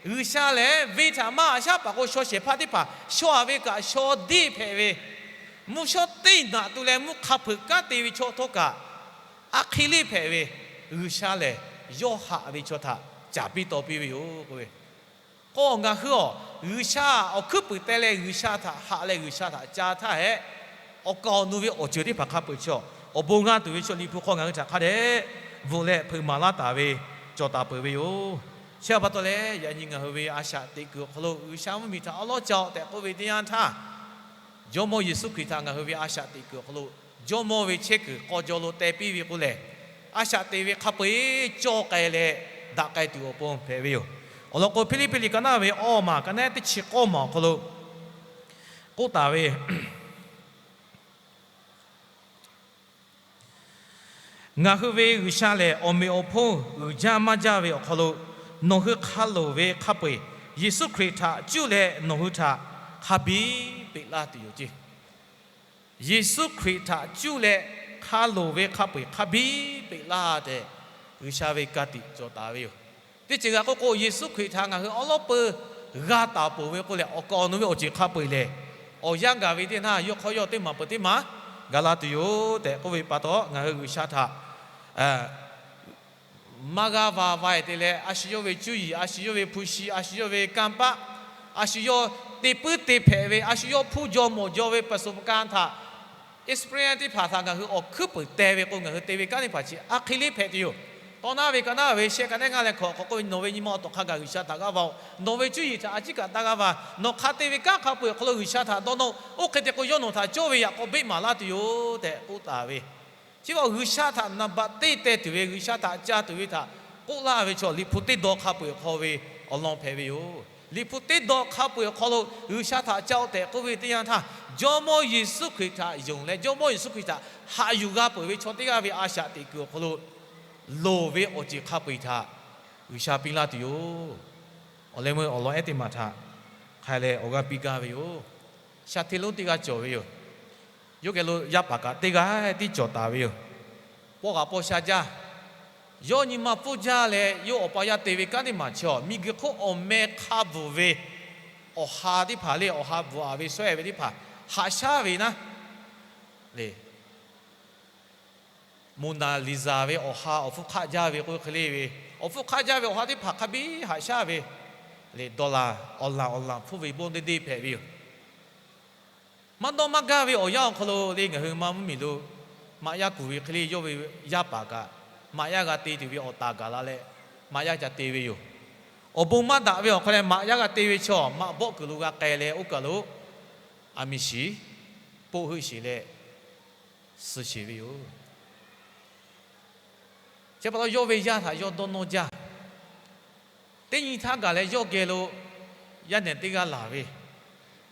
G'uiˬsha lehˬ venˇ htaꞈ maˇ haꞈ shaˉ paˍ k'o, shaw shehˍ hpaˇ teˇ hpaˍ shaw a ve kaꞈ shaw deˇ hpehꞈ ve, mvuhˇ shawˉ teˇ naꞈ tu leh mvuhˇ hk'a hpeuꞈ kanˉ te ve chaw htawˇ kaꞈ, a hk'e le hpehꞈ ve, G'uiˬsha lehˬ yawˇ haꞈ ve chaw htaꞈ caˍ piˇ taw piˇ ve yoˬ k'oˆ ve. K'o ngaˬ hui awˬ G'uiˬsha awˬ hkuiˉ puiˍ teh leh G'uiˬsha htaꞈ haꞈ leh G'uiˬsha htaꞈ ca htaˇ hehꞈ, awˬ kaˍ awˬ nu ve awˬ ceuˬ teˇ hpaˍ hk'a peu-eˬ chaw awˬ bon g'a tuˬ ve chaw Liꞈ hpu hk'aw ngaˬ hui htaꞈ hk'a dehꞈ bvuhꞈ leh hpeuꞈ maˍ laˇ taˍ ve cawˬ taˍ peuˬ ve yoˬ. Chi pa taw leh, yaꞈ nyi ngaˬ hui ve a shaꞈ teꞈ kuiˬ awˬ hk'aw lo G'uiˬsha mvuhˇmiˬ htaꞈ awˉ lawˉ ca-oˆ tehꞈ k'oˆ ve teˇ yanˇ htaˇ, Jawˇmawˇ Yeˍsuˆ Hkriꞈ htaꞈ ngaˬ hui ve a shaꞈ teꞈ kuiˬ awˬ hk'aw lo Jawˇmawˇ ve chehˇ kuiˬ k'aw jaw lo teh piˇ ve k'o lehˬ, a shaꞈ teꞈ ve hk'a peu-eˬ cawˇ k'ai leh daꞈ k'ai tuˬ awˬ pon hpehꞈ ve yoˬ. Awˬ lawn k'o, Hpiˇliˇpiˆ liꞈ ka naˉ ve awˇ maˬ ka naˉ teˇ chi k'awˇ maˬ awˬ hk'aw lo k'oˆ taˍ ve, Ngaˬ hui ve G'uiˬsha lehˬ, awˬ meꞈ awˬ hponˇ uiˍ jaˇ maˇ jaˇ ve awˬ hk'aw lo, nawˬ hui hk'a loˍ ve hk'a peu-eˬ Yeˍsuˆ Hkriꞈ htaꞈ cuˇ leh nawˬ hui htaꞈ hk'a biˇ peꞈ laˇ tuˬ yoˬ ceˇ. Yeˍsuˆ Hkriꞈ htaꞈ cuˇ leh hk'a loˍ ve hk'a peu-eˬ hk'a biˇ peꞈ laˇ tehꞈ, G'uiˬsha ve ka tiꞈ cawˬ taˍ ve yoˬ. Teˇ ceuˬ g'a k'oˆ k'o, Yeˍsuˆ Hkriꞈ htaꞈ ngaˬ hui awˉ lawˉ peu g'a taˍ peuˬ ve k'oˆ leh, awˬ kaˍ awˬ nu ve awˬ ceuˬ hk'a peu-eˬ lehˬ, awˬ yanˇ gaˬ ve teˇ naˇ yawˇ hk'aw yawˇ teˇ maˬ peuˬ teˇ maˬ gaˬ la tuˬ yoˬ tehꞈ k'oˆ ve pa taw, ngaˬ hui G'uiˬsha htaꞈ maˇ g'aˇ va va-e te leh, a shu yawˇ ve cuˇ yiˍ, a shu yawˇ ve hpu shi, a shu yawˇ ve kanˇ paˆ, a shu yawˇ te puiˉ te hpehꞈ ve, a shu yawˇ hpuˇ jaw mawˬ jaw ve ประสบการณ์ htaꞈ, experience teˇ hpaˍ htaꞈ ngaˬ hui awˬ hkuiˉ puiˍ teh ve k'o, ngaˬ hui te ve kanˉ teˇ hpaˍ chi a hk'e le hpehꞈ tuˬ yoˬ. Tawˇ naˉ ve ka naˉ ve shehˆ ka nehˉ ngaˇ leh hkawꞈ k'awꞈ k'oˆ ve, Nawˬ ve nyi ma awˬ tawˬ hk'a gaˬ G'uiˬsha htaꞈ g'aˇ va-oˬ. Nawˬ ve cuˇ yiˍ htaꞈ a ciˉ kaꞈ taˇ g'aˇ va. Nawˬ hk'a te ve kanˉ hk'a peu-eˬ awˬ hk'aw lo G'uiˬsha htaꞈ dawˇ nawˇ-oˆ. Oˇ hk'e te k'o, yawˇ nawˬ htaꞈ cawˇ ve yaꞈ k'aw beˆ maˍ laˇ tuˬ yoˬ tehꞈ k'oˆ taˍ ve. Chi ve G'uiˬsha htaꞈ naˍ baꞈ teˇ teh tuˬ ve, G'uiˬsha htaꞈ ca tuˬ ve htaꞈ k'oˆ laˇ ve chaw, Liꞈ hpu teˇ dawˇ hk'a peu-eˬ awˬ hk'aw ve awˬ lawn hpehꞈ ve yoˬ. Liꞈ hpu teˇ dawˇ hk'a peu-eˬ awˬ hk'aw lo G'uiˬsha htaꞈ ca-oˆ tehꞈ k'oˆ ve teˇ yanˇ htaˇ, Jawˇmawˇ Yeˍsuˆ Hkriꞈ htaꞈ yonˍ leh Jawˇmawˇ Yeˍsuˆ Hkriꞈ htaꞈ haꞈ yuˬ g'a peuˬ ve chaw teˇ g'aˇ ve a shaꞈ teꞈ kuiˬ awˬ hk'aw lo loˍ ve awˬ ceuˬ hk'a peu-eˬ htaꞈ G'uiˬsha piˇ laˇ tuˬ yoˬ. Awˬ leh meuˇ awˬ lawn ehˉ teˇ maˬ htaꞈ hk'aˬ leh awˬ g'aˇ piˇ gaˇ ve yoˬ. Sha hteˇ lonˉ teˇ g'aˇ cawˬ ve yoˬ. Yawˇ geh lo yaˇ paˍ kaꞈ teˇ g'aˇ tiˉ cawˬ taˍ ve yoˬ. Pawˇ g'aꞈ pawˇ sha jaˇ. Yawˇ nyi ma pfuhˇ jaˇ leh, yawˇ awˬ pa yaˇ te ve kanˉ teˇ maˬ chi-awˬ, miˬguiˬ hk'oˆ awˬ meh hk'a bvuhˬ ve awˬ ha teˇ hpaˍ le, awˬ ha bvuhˬ-aˍ ve shawˉ-ehˍ ve teˇ hpaˍ haꞈ shaˉ ve naˉ le. Moˬnaˍliˍzaˍ ve awˬ ha awˬ hpfuhˇ hk'aˆ jaˇ ve k'oˆ hk'e le ve, awˬ hpfuhˇ hk'aˆ jaˇ ve awˬ ha teˇ hpaˍ hk'a biˇ haꞈ shaˉ ve le, dollar awˬ laˬ awˬ laˬ hpfuhˇ ve bon deˇ deˇ hpehꞈ ve yoˬ. Maˇ dawˇ maˇ gaˇ ve awˬ yanˇ awˬ hk'aw lo le, ngaˬ hui maˇ mvuhˇmiˬ lo maꞈ yaˇ kuˬ ve hk'e le, yawˇ ve yaˇ paˍ kaꞈ maꞈ yaˇ g'a te tuˬ ve awˬ taˍ gaˬ la leh, maꞈ yaˇ ca te ve yoˬ. Awˬ bon maˇ daꞈ ve awˬ hk'aw leh maꞈ yaˇ g'a te ve chaw, maꞈ bawˆ kuiˬ lo g'a k'ai leh oˇ kaˬ lo a miˬ shiˍ poˆ heuˆ sheˍ leh suh sheˍ ve yoˬ. Chi pa taw yawˇ ve yaˇ htaꞈ yawˇ dawˇ nawˇ jaˇ. Teˇ nyi htaˇ gaˬ leh yawˇ geh lo yaˇ nehˬ teˇ g'aˇ laˬ ve,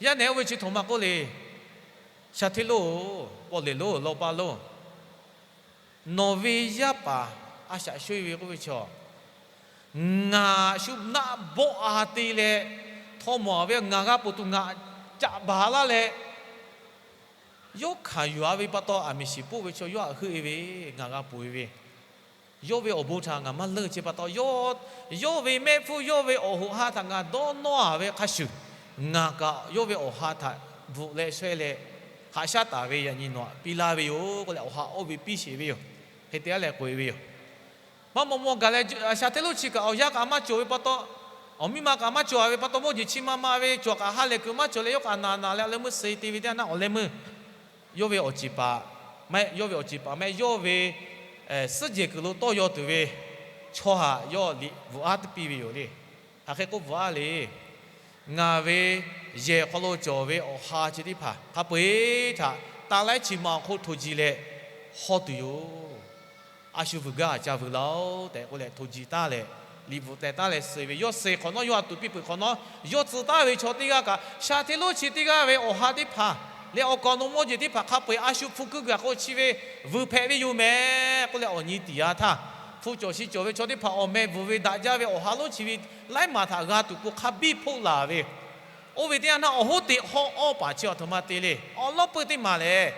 yaˇ nehˬ oˇ ve chi htoꞈ ma k'oˆ le, Shaˍ hteˇ lonˉ-oˬ, Pawˇ leˍ lonˉ, Lawˇ paˇ lonˉ, nawˬ ve yaˇ paˍ a shaꞈ sho-e ve k'oˆ ve chaw, ngaˬ shu naˆ bawˆ a te leh, htaw mawˬ ve ngaˬ g'a ponˬ tuˬ ngaˬ caꞈ baˬ laˇ leh, yawˇ hkanˍ yuˬ-a ve pa taw a miˬ shiˍ poˆ ve chaw yawˇ htaꞈ heuˆ-e ve, ngaˬ g'a ponˬ-e ve, yawˇ ve awˬ bon htaꞈ ngaˬ maˇ leunˇ. Chi pa taw yawˇ ve mehˆ hpfuhˇ yawˇ ve awˬ hoꞈ ha htaꞈ ngaˬ dawˇ nawˇ-a ve hk'a shuˍ, ngaˬ kaꞈ yawˇ ve awˬ ha htaꞈ bvuhꞈ leh shawehˇ leh haꞈ shaˉ taˍ ve yaꞈ nyi nawˬ htaꞈ piˇ laˇ ve yoˬ k'oˆ leh awˬ ha oˇ ve piˇ sheˍ ve yoˬ. Hk'e te-a leh k'oꞈ-e ve yoˬ. Maˇ maw maw gaˬ leh Shaˍ hteˇ lonˉ chi kaꞈ awˬ yanˇ kaꞈ maˇ cawˬ ve pa taw, awˬ miˇ ma kaꞈ maˇ cawˬ-a ve pa taw, mawˇ jeˬ chi ma ma ve cawˬ kaꞈ ha lehˬ kuiˬ maˇ cawˬ leh yawˇ kaꞈ naˬ naˬ leh awˬ leh meuˇ suh te ve teˇ yanˇ awˬ leh meuˇ yawˇ ve awˬ ceˬ paˍ, maˇ heˆ, yawˇ ve awˬ ceˬ paˍ maˇ heˆ, yawˇ ve suhˉ jehˬ kuiˬ lo tawˇ yaw tuˬ ve chaw htaꞈ yawˇ liꞈ bvuhꞈ aˉ teˇ piˇ ve yoˬ le. Hk'aˬ hk'e k'oˆ bvuhꞈ aˉ le. Ngaˬ ve yehˬ hk'aw lo cawˬ ve awˬ ha chi teˇ hpaˍ hk'a peu-eˬ htaꞈ taˇ laiˉ chi ma awˬ hk'oˆ hto ji leh hawˇ tuˬ yoˬ. A shu vuiˬ gaˇ ca vuiˬ laˬ-oꞈ tehꞈ k'oˆ leh hto ji taˉ leh, liꞈ bvuhꞈ tehˬ taˉ leh suh ve, yawˇ suh hk'awꞈ nawˉ, yawˇ a tuˬ piˇ peuˬ hk'awꞈ nawˉ, yawˇ tcuh taˉ ve chaw teˇ g'aˇ kaꞈ Shaˍ hteˇ lonˉ chi teˇ g'aˇ ve awˬ ha teˇ hpaˍ leh awˬ kaˍ awˬ nu mawˇ jeˬ teˇ hpaˍ hk'a peu-eˬ a shu hpu kuiˇ gaˬ k'o chi ve vuiˬ hpehꞈ ve yoˬ mehˍ k'oˆ leh awˬ nyi tiˍ yaˇ htaˇ, hpu cawˬ shi cawˬ ve chaw teˇ hpaˍ awˬ meh bvuhˬ ve daꞈ jaˇ ve awˬ ha lonˉ chi ve laiˉ maˬ htaꞈ g'a tuˬ k'o hk'a biˇ hpoˆ laˬ ve, oˇ ve teˇ yanˇ htaˇ awˬ hoˉ teꞈ hawˉ awˇ paˍ chi awˬ htoꞈ ma te le. Awˬ lawˉ peuˇ teˇ maˬ lehˬ,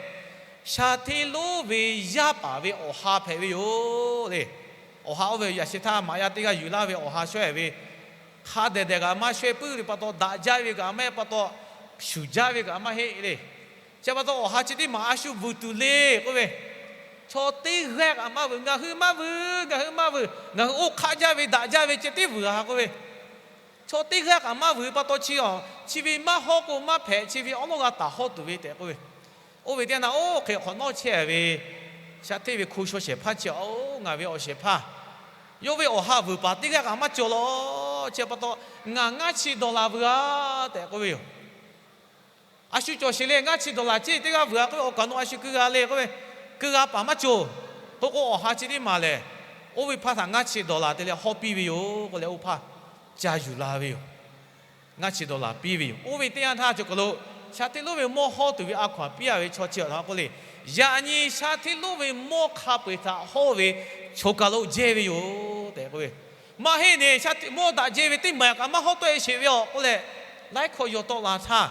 Shaˍ hteˇ lonˉ ve yaˇ paˍ ve awˬ ha hpehꞈ ve yoˬ le. Awˬ ha oˇ ve yaꞈ sheh htaˇ maꞈ yaˇ teˇ g'aˇ yuˬ laˇ ve awˬ ha shawehˇ ve, hk'a dehꞈ dehꞈ kaꞈ maˇ shawehˇ puiˉ ve pa taw, daꞈ jaˇ ve kaꞈ maˇ heˆ pa taw, shuˍ jaˇ ve kaꞈ maˇ heˆ le. Chi pa taw awˬ ha chi teˇ maˬ a shu vuiˬ tuˬ le k'oˆ ve, chaw teˇ g'aˇ kaꞈ maˇ vuiˬ, ngaˬ hui maˇ vuiˬ, ngaˬ hui maˇ vuiˬ, ngaˬ hui oˇ hk'aˆ jaˇ ve daꞈ jaˇ ve ceh tiˉ vuiˬ-a k'oˆ ve, chaw teˇ g'aˇ kaꞈ maˇ vuiˬ ve pa taw chi, chi ve maˇ hawˇ k'o maˇ hpehꞈ, chi ve awˉ lawˉ g'a taˍ hawˇ tuˬ ve tehꞈ k'oˆ ve, oˇ ve teˇ yanˇ htaˇ oˇ hk'e hk'awꞈ nawˉ chehˇ ve Shaˍ hteˇ ve hko shaw shehˍ hpaˇ chi, oˇ ngaˬ ve awˬ shehˍ hpaˇ, yawˇ ve awˬ ha vuiˬ paˍ teˇ g'aˇ kaꞈ maˇ cawˬ laˬ. Chi pa taw ngaˬ ngaˇ chi dawˬ laˬ vuiˬ-a tehꞈ k'oˆ ve yoˬ. A shu cawˬ sheˍ le, ngaˇ chi dawˬ laˬ ceˇ teˇ g'aˇ vuiˬ-a k'oˆ ve, awˬ kaˍ awˬ nu a shu keu g'a le k'oˆ ve, keu g'a paˍ maˇ cawˬ. K'o k'o awˬ ha chi teˇ maˬ lehˬ, oˇ ve hpaˇ htaꞈ ngaˇ chi dawˬ laˬ te leh hawˇ piˇ ve yoˬ k'oˆ leh oˇ hpaˇ ca yuˬ la ve yoˬ. Ngaˇ chi dawˬ laˬ piˇ ve yoˬ. Oˇ ve teˇ yanˇ htaˇ cawˬ kaˬ lo Shaˍ hteˇ lonˉ ve mawˇ hawˇ tuˬ ve a hkaw-anˬ piˇ-a ve chaw chi awˬ htaꞈ k'oˆ le, yaꞈ nyi Shaˍ hteˇ lonˉ ve mawˇ hk'a peu-eˬ htaꞈ hawˇ ve choˬ kaˬ lo jehˇ ve yoˬ tehꞈ k'oˆ ve, maˇ heˆ ne, mawˇ daꞈ jehˇ ve teˇ maˬ kaꞈ maˇ hawˇ tawˆ-e sheˍ ve awˬ k'oˆ leh, laiˉ hkawˇ yaw tawˆ la htaˇ,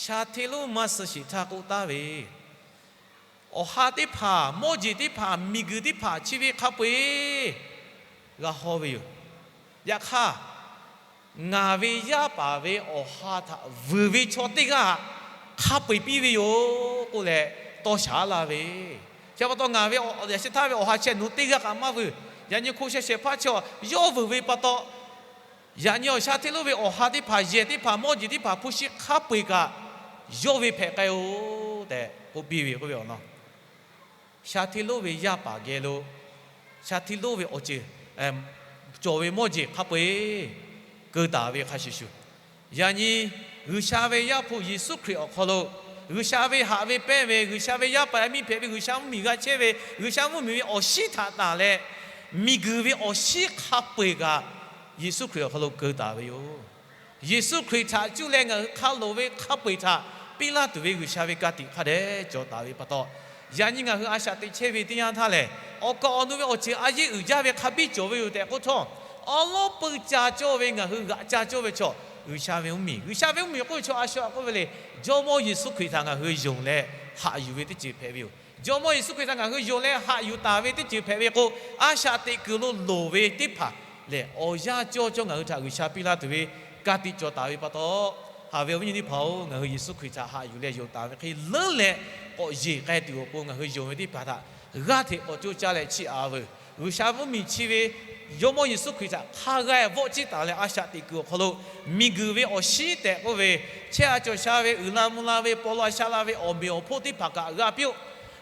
Shaˍ hteˇ lonˉ maˇ suh sheˍ htaˇ k'oˆ taˍ ve, awˬ ha teˇ hpaˍ, mawˇ jeˬ teˇ hpaˍ, miˬ guiˬ teˇ hpaˍ chi ve hk'a peu-eˬ g'a hawˇ ve yoˬ. Yaꞈ hk'aˇ, ngaˬ ve yaˇ paˍ ve awˬ ha htaꞈ vuiˬ ve chaw teˇ g'aˇ hk'a peu-eˬ piˇ ve yoˬ k'oˆ leh tawˇ shaˍ laˇ ve. Chi pa taw ngaˬ ve yaꞈ sheh htaˇ ve awˬ ha chi nawˬ teˇ g'aˇ kaꞈ maˇ vuiˬ. Yaꞈ nyi hko shaw shehˍ hpaˇ chi yawˇ vuiˬ ve pa taw, yaꞈ nyi awˬ Shaˍ hteˇ lonˉ ve awˬ ha teˇ hpaˍ, yehˬ teˇ hpaˍ, mawˇ jeˬ teˇ hpaˍ, hpu shi hk'a peu-eˬ kaꞈ yawˇ ve hpehꞈ k'ai-o tehꞈ k'oˆ piˇ ve yoˬ. Shaˍ hteˇ lonˉ ve yaˇ paˍ geh lo Shaˍ hteˇ lonˉ ve awˬ ceuˬ cawˬ ve mawˇ jeˬ hk'a peu-eˬ keu taˍ ve hk'a shuˍ shuˍ, yaꞈ nyi G'uiˬsha ve Yaˇ hpu Yeˍsuˆ Hkriꞈ awˬ hk'aw lo G'uiˬsha ve haꞈ ve pehnˇ ve, G'uiˬsha ve yaˇ paˍ yaˇ miˇ hpehꞈ ve, G'uiˬsha mvuhˇmiˬ g'a chehˇ ve, G'uiˬsha mvuhˇmiˬ ve awˬ shinˉ htaꞈ tanˬ leh, miˬguiˬ ve awˬ shinˉ hk'a peu-eˬ kaꞈ Yeˍsuˆ Hkriꞈ awˬ hk'aw lo keu taˍ ve yoˬ. Yeˍsuˆ Hkriꞈ htaꞈ cuˇ leh ngaˬ hui hk'a loˍ ve hk'a peu-eˬ htaꞈ piˇ laˇ tuˬ ve G'uiˬsha ve ka tiꞈ hk'a dehꞈ cawˬ taˍ ve pa taw, yaꞈ nyi ngaˬ hui a shaꞈ teꞈ chehˇ ve teˇ yanˇ htaˇ lehˬ, awˬ kaˍ awˬ nu ve awˬ ceuˬ a yeˇ uiˍ jaˇ ve hk'a biˇ cawˬ ve yoˬ tehꞈ k'oˆ htawˇ, awˬ lawˉ peu ca cawˇ ve ngaˬ hui g'aꞈ ca cawˇ ve chaw, G'uiˬsha ve mvuhˇmiˬ, G'uiˬsha ve mvuhˇmiˬ k'oˆ ve chaw a shu k'oˆ ve le, Jawˇmawˇ Yeˍsuˆ Hkriꞈ htaꞈ ngaˬ hui yonˍ leh haꞈ yuˬ ve teˇ ceuˬ hpehꞈ ve yoˬ. Jawˇmawˇ Yeˍsuˆ Hkriꞈ htaꞈ ngaˬ hui yonˍ leh haꞈ yuˬ taˍ ve teˇ ceuˬ hpehꞈ ve k'o, a shaꞈ teꞈ kuiˬ lo loˍ ve teˇ hpaˍ lehˬ, awˬ yanˇ cawˇ cawˇ ngaˬ hui htaꞈ G'uiˬsha piˇ laˇ tuˬ ve ka tiꞈ cawˬ taˍ ve pa taw, haꞈ ve awˬ viˉ nyi teˇ hpaˍ-oˬ, ngaˬ hui Yeˍsuˆ Hkriꞈ htaꞈ haꞈ yuˬ leh yonˍ taˍ ve hk'e leuˉ leh k'awꞈ yeˬ k'ai tuˬ awˬ pon ngaˬ hui yonˍ ve teˇ hpaˍ htaꞈ g'aˇ hteꞈ k'awꞈ coˇ caˇ leh chiˇ aꞈ veuˬ. G'uiˬsha mvuhˇmiˬ chi ve Jawˇmawˇ Yeˍsuˆ Hkriꞈ htaꞈ hk'a g'a vawˆ ciˉ taˍ leh a shaꞈ teꞈ kuiˬ awˬ hk'aw lo miˬguiˬ ve awˬ shinˉ tehꞈ k'oˆ ve chehˇ a cawˬ sha ve uiˍ la mvuh la ve paw la sha la ve awˬ meꞈ awˬ hponˇ teˇ hpaˍ kaꞈ g'a piˇ-oˆ.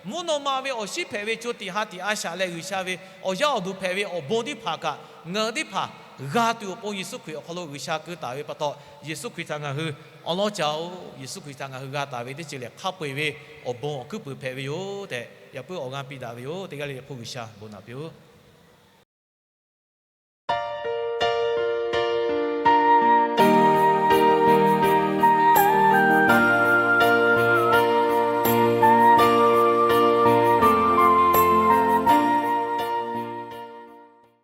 Mvuhˇ naw ma ve awˬ shinˉ hpehꞈ ve co tiꞈ ha tiꞈ a shaꞈ leh G'uiˬsha ve awˬ yaˇ awˬ duˬ hpehꞈ ve awˬ bon teˇ hpaˍ kaꞈ ngaˬ hui teˇ hpaˍ g'a tuˬ awˬ pon Yeˍsuˆ Hkriꞈ awˬ hk'aw lo G'uiˬsha keu taˍ ve pa taw, Yeˍsuˆ Hkriꞈ htaꞈ ngaˬ hui awˬ lawn caoˬ, Yeˍsuˆ Hkriꞈ htaꞈ ngaˬ hui g'a taˍ ve teˇ ceuˬ lehˬ hk'a peu-eˬ ve awˬ bon awˬ hkuiˉ puiˍ hpehꞈ ve yoˬ tehꞈ, yaꞈ puiˉ awˬ g'aˇ piˇ daꞈ ve yoˬ. Teˇ g'aˇ le le hk'oˆ G'uiˬsha bon naꞈ piˇ-oˆ.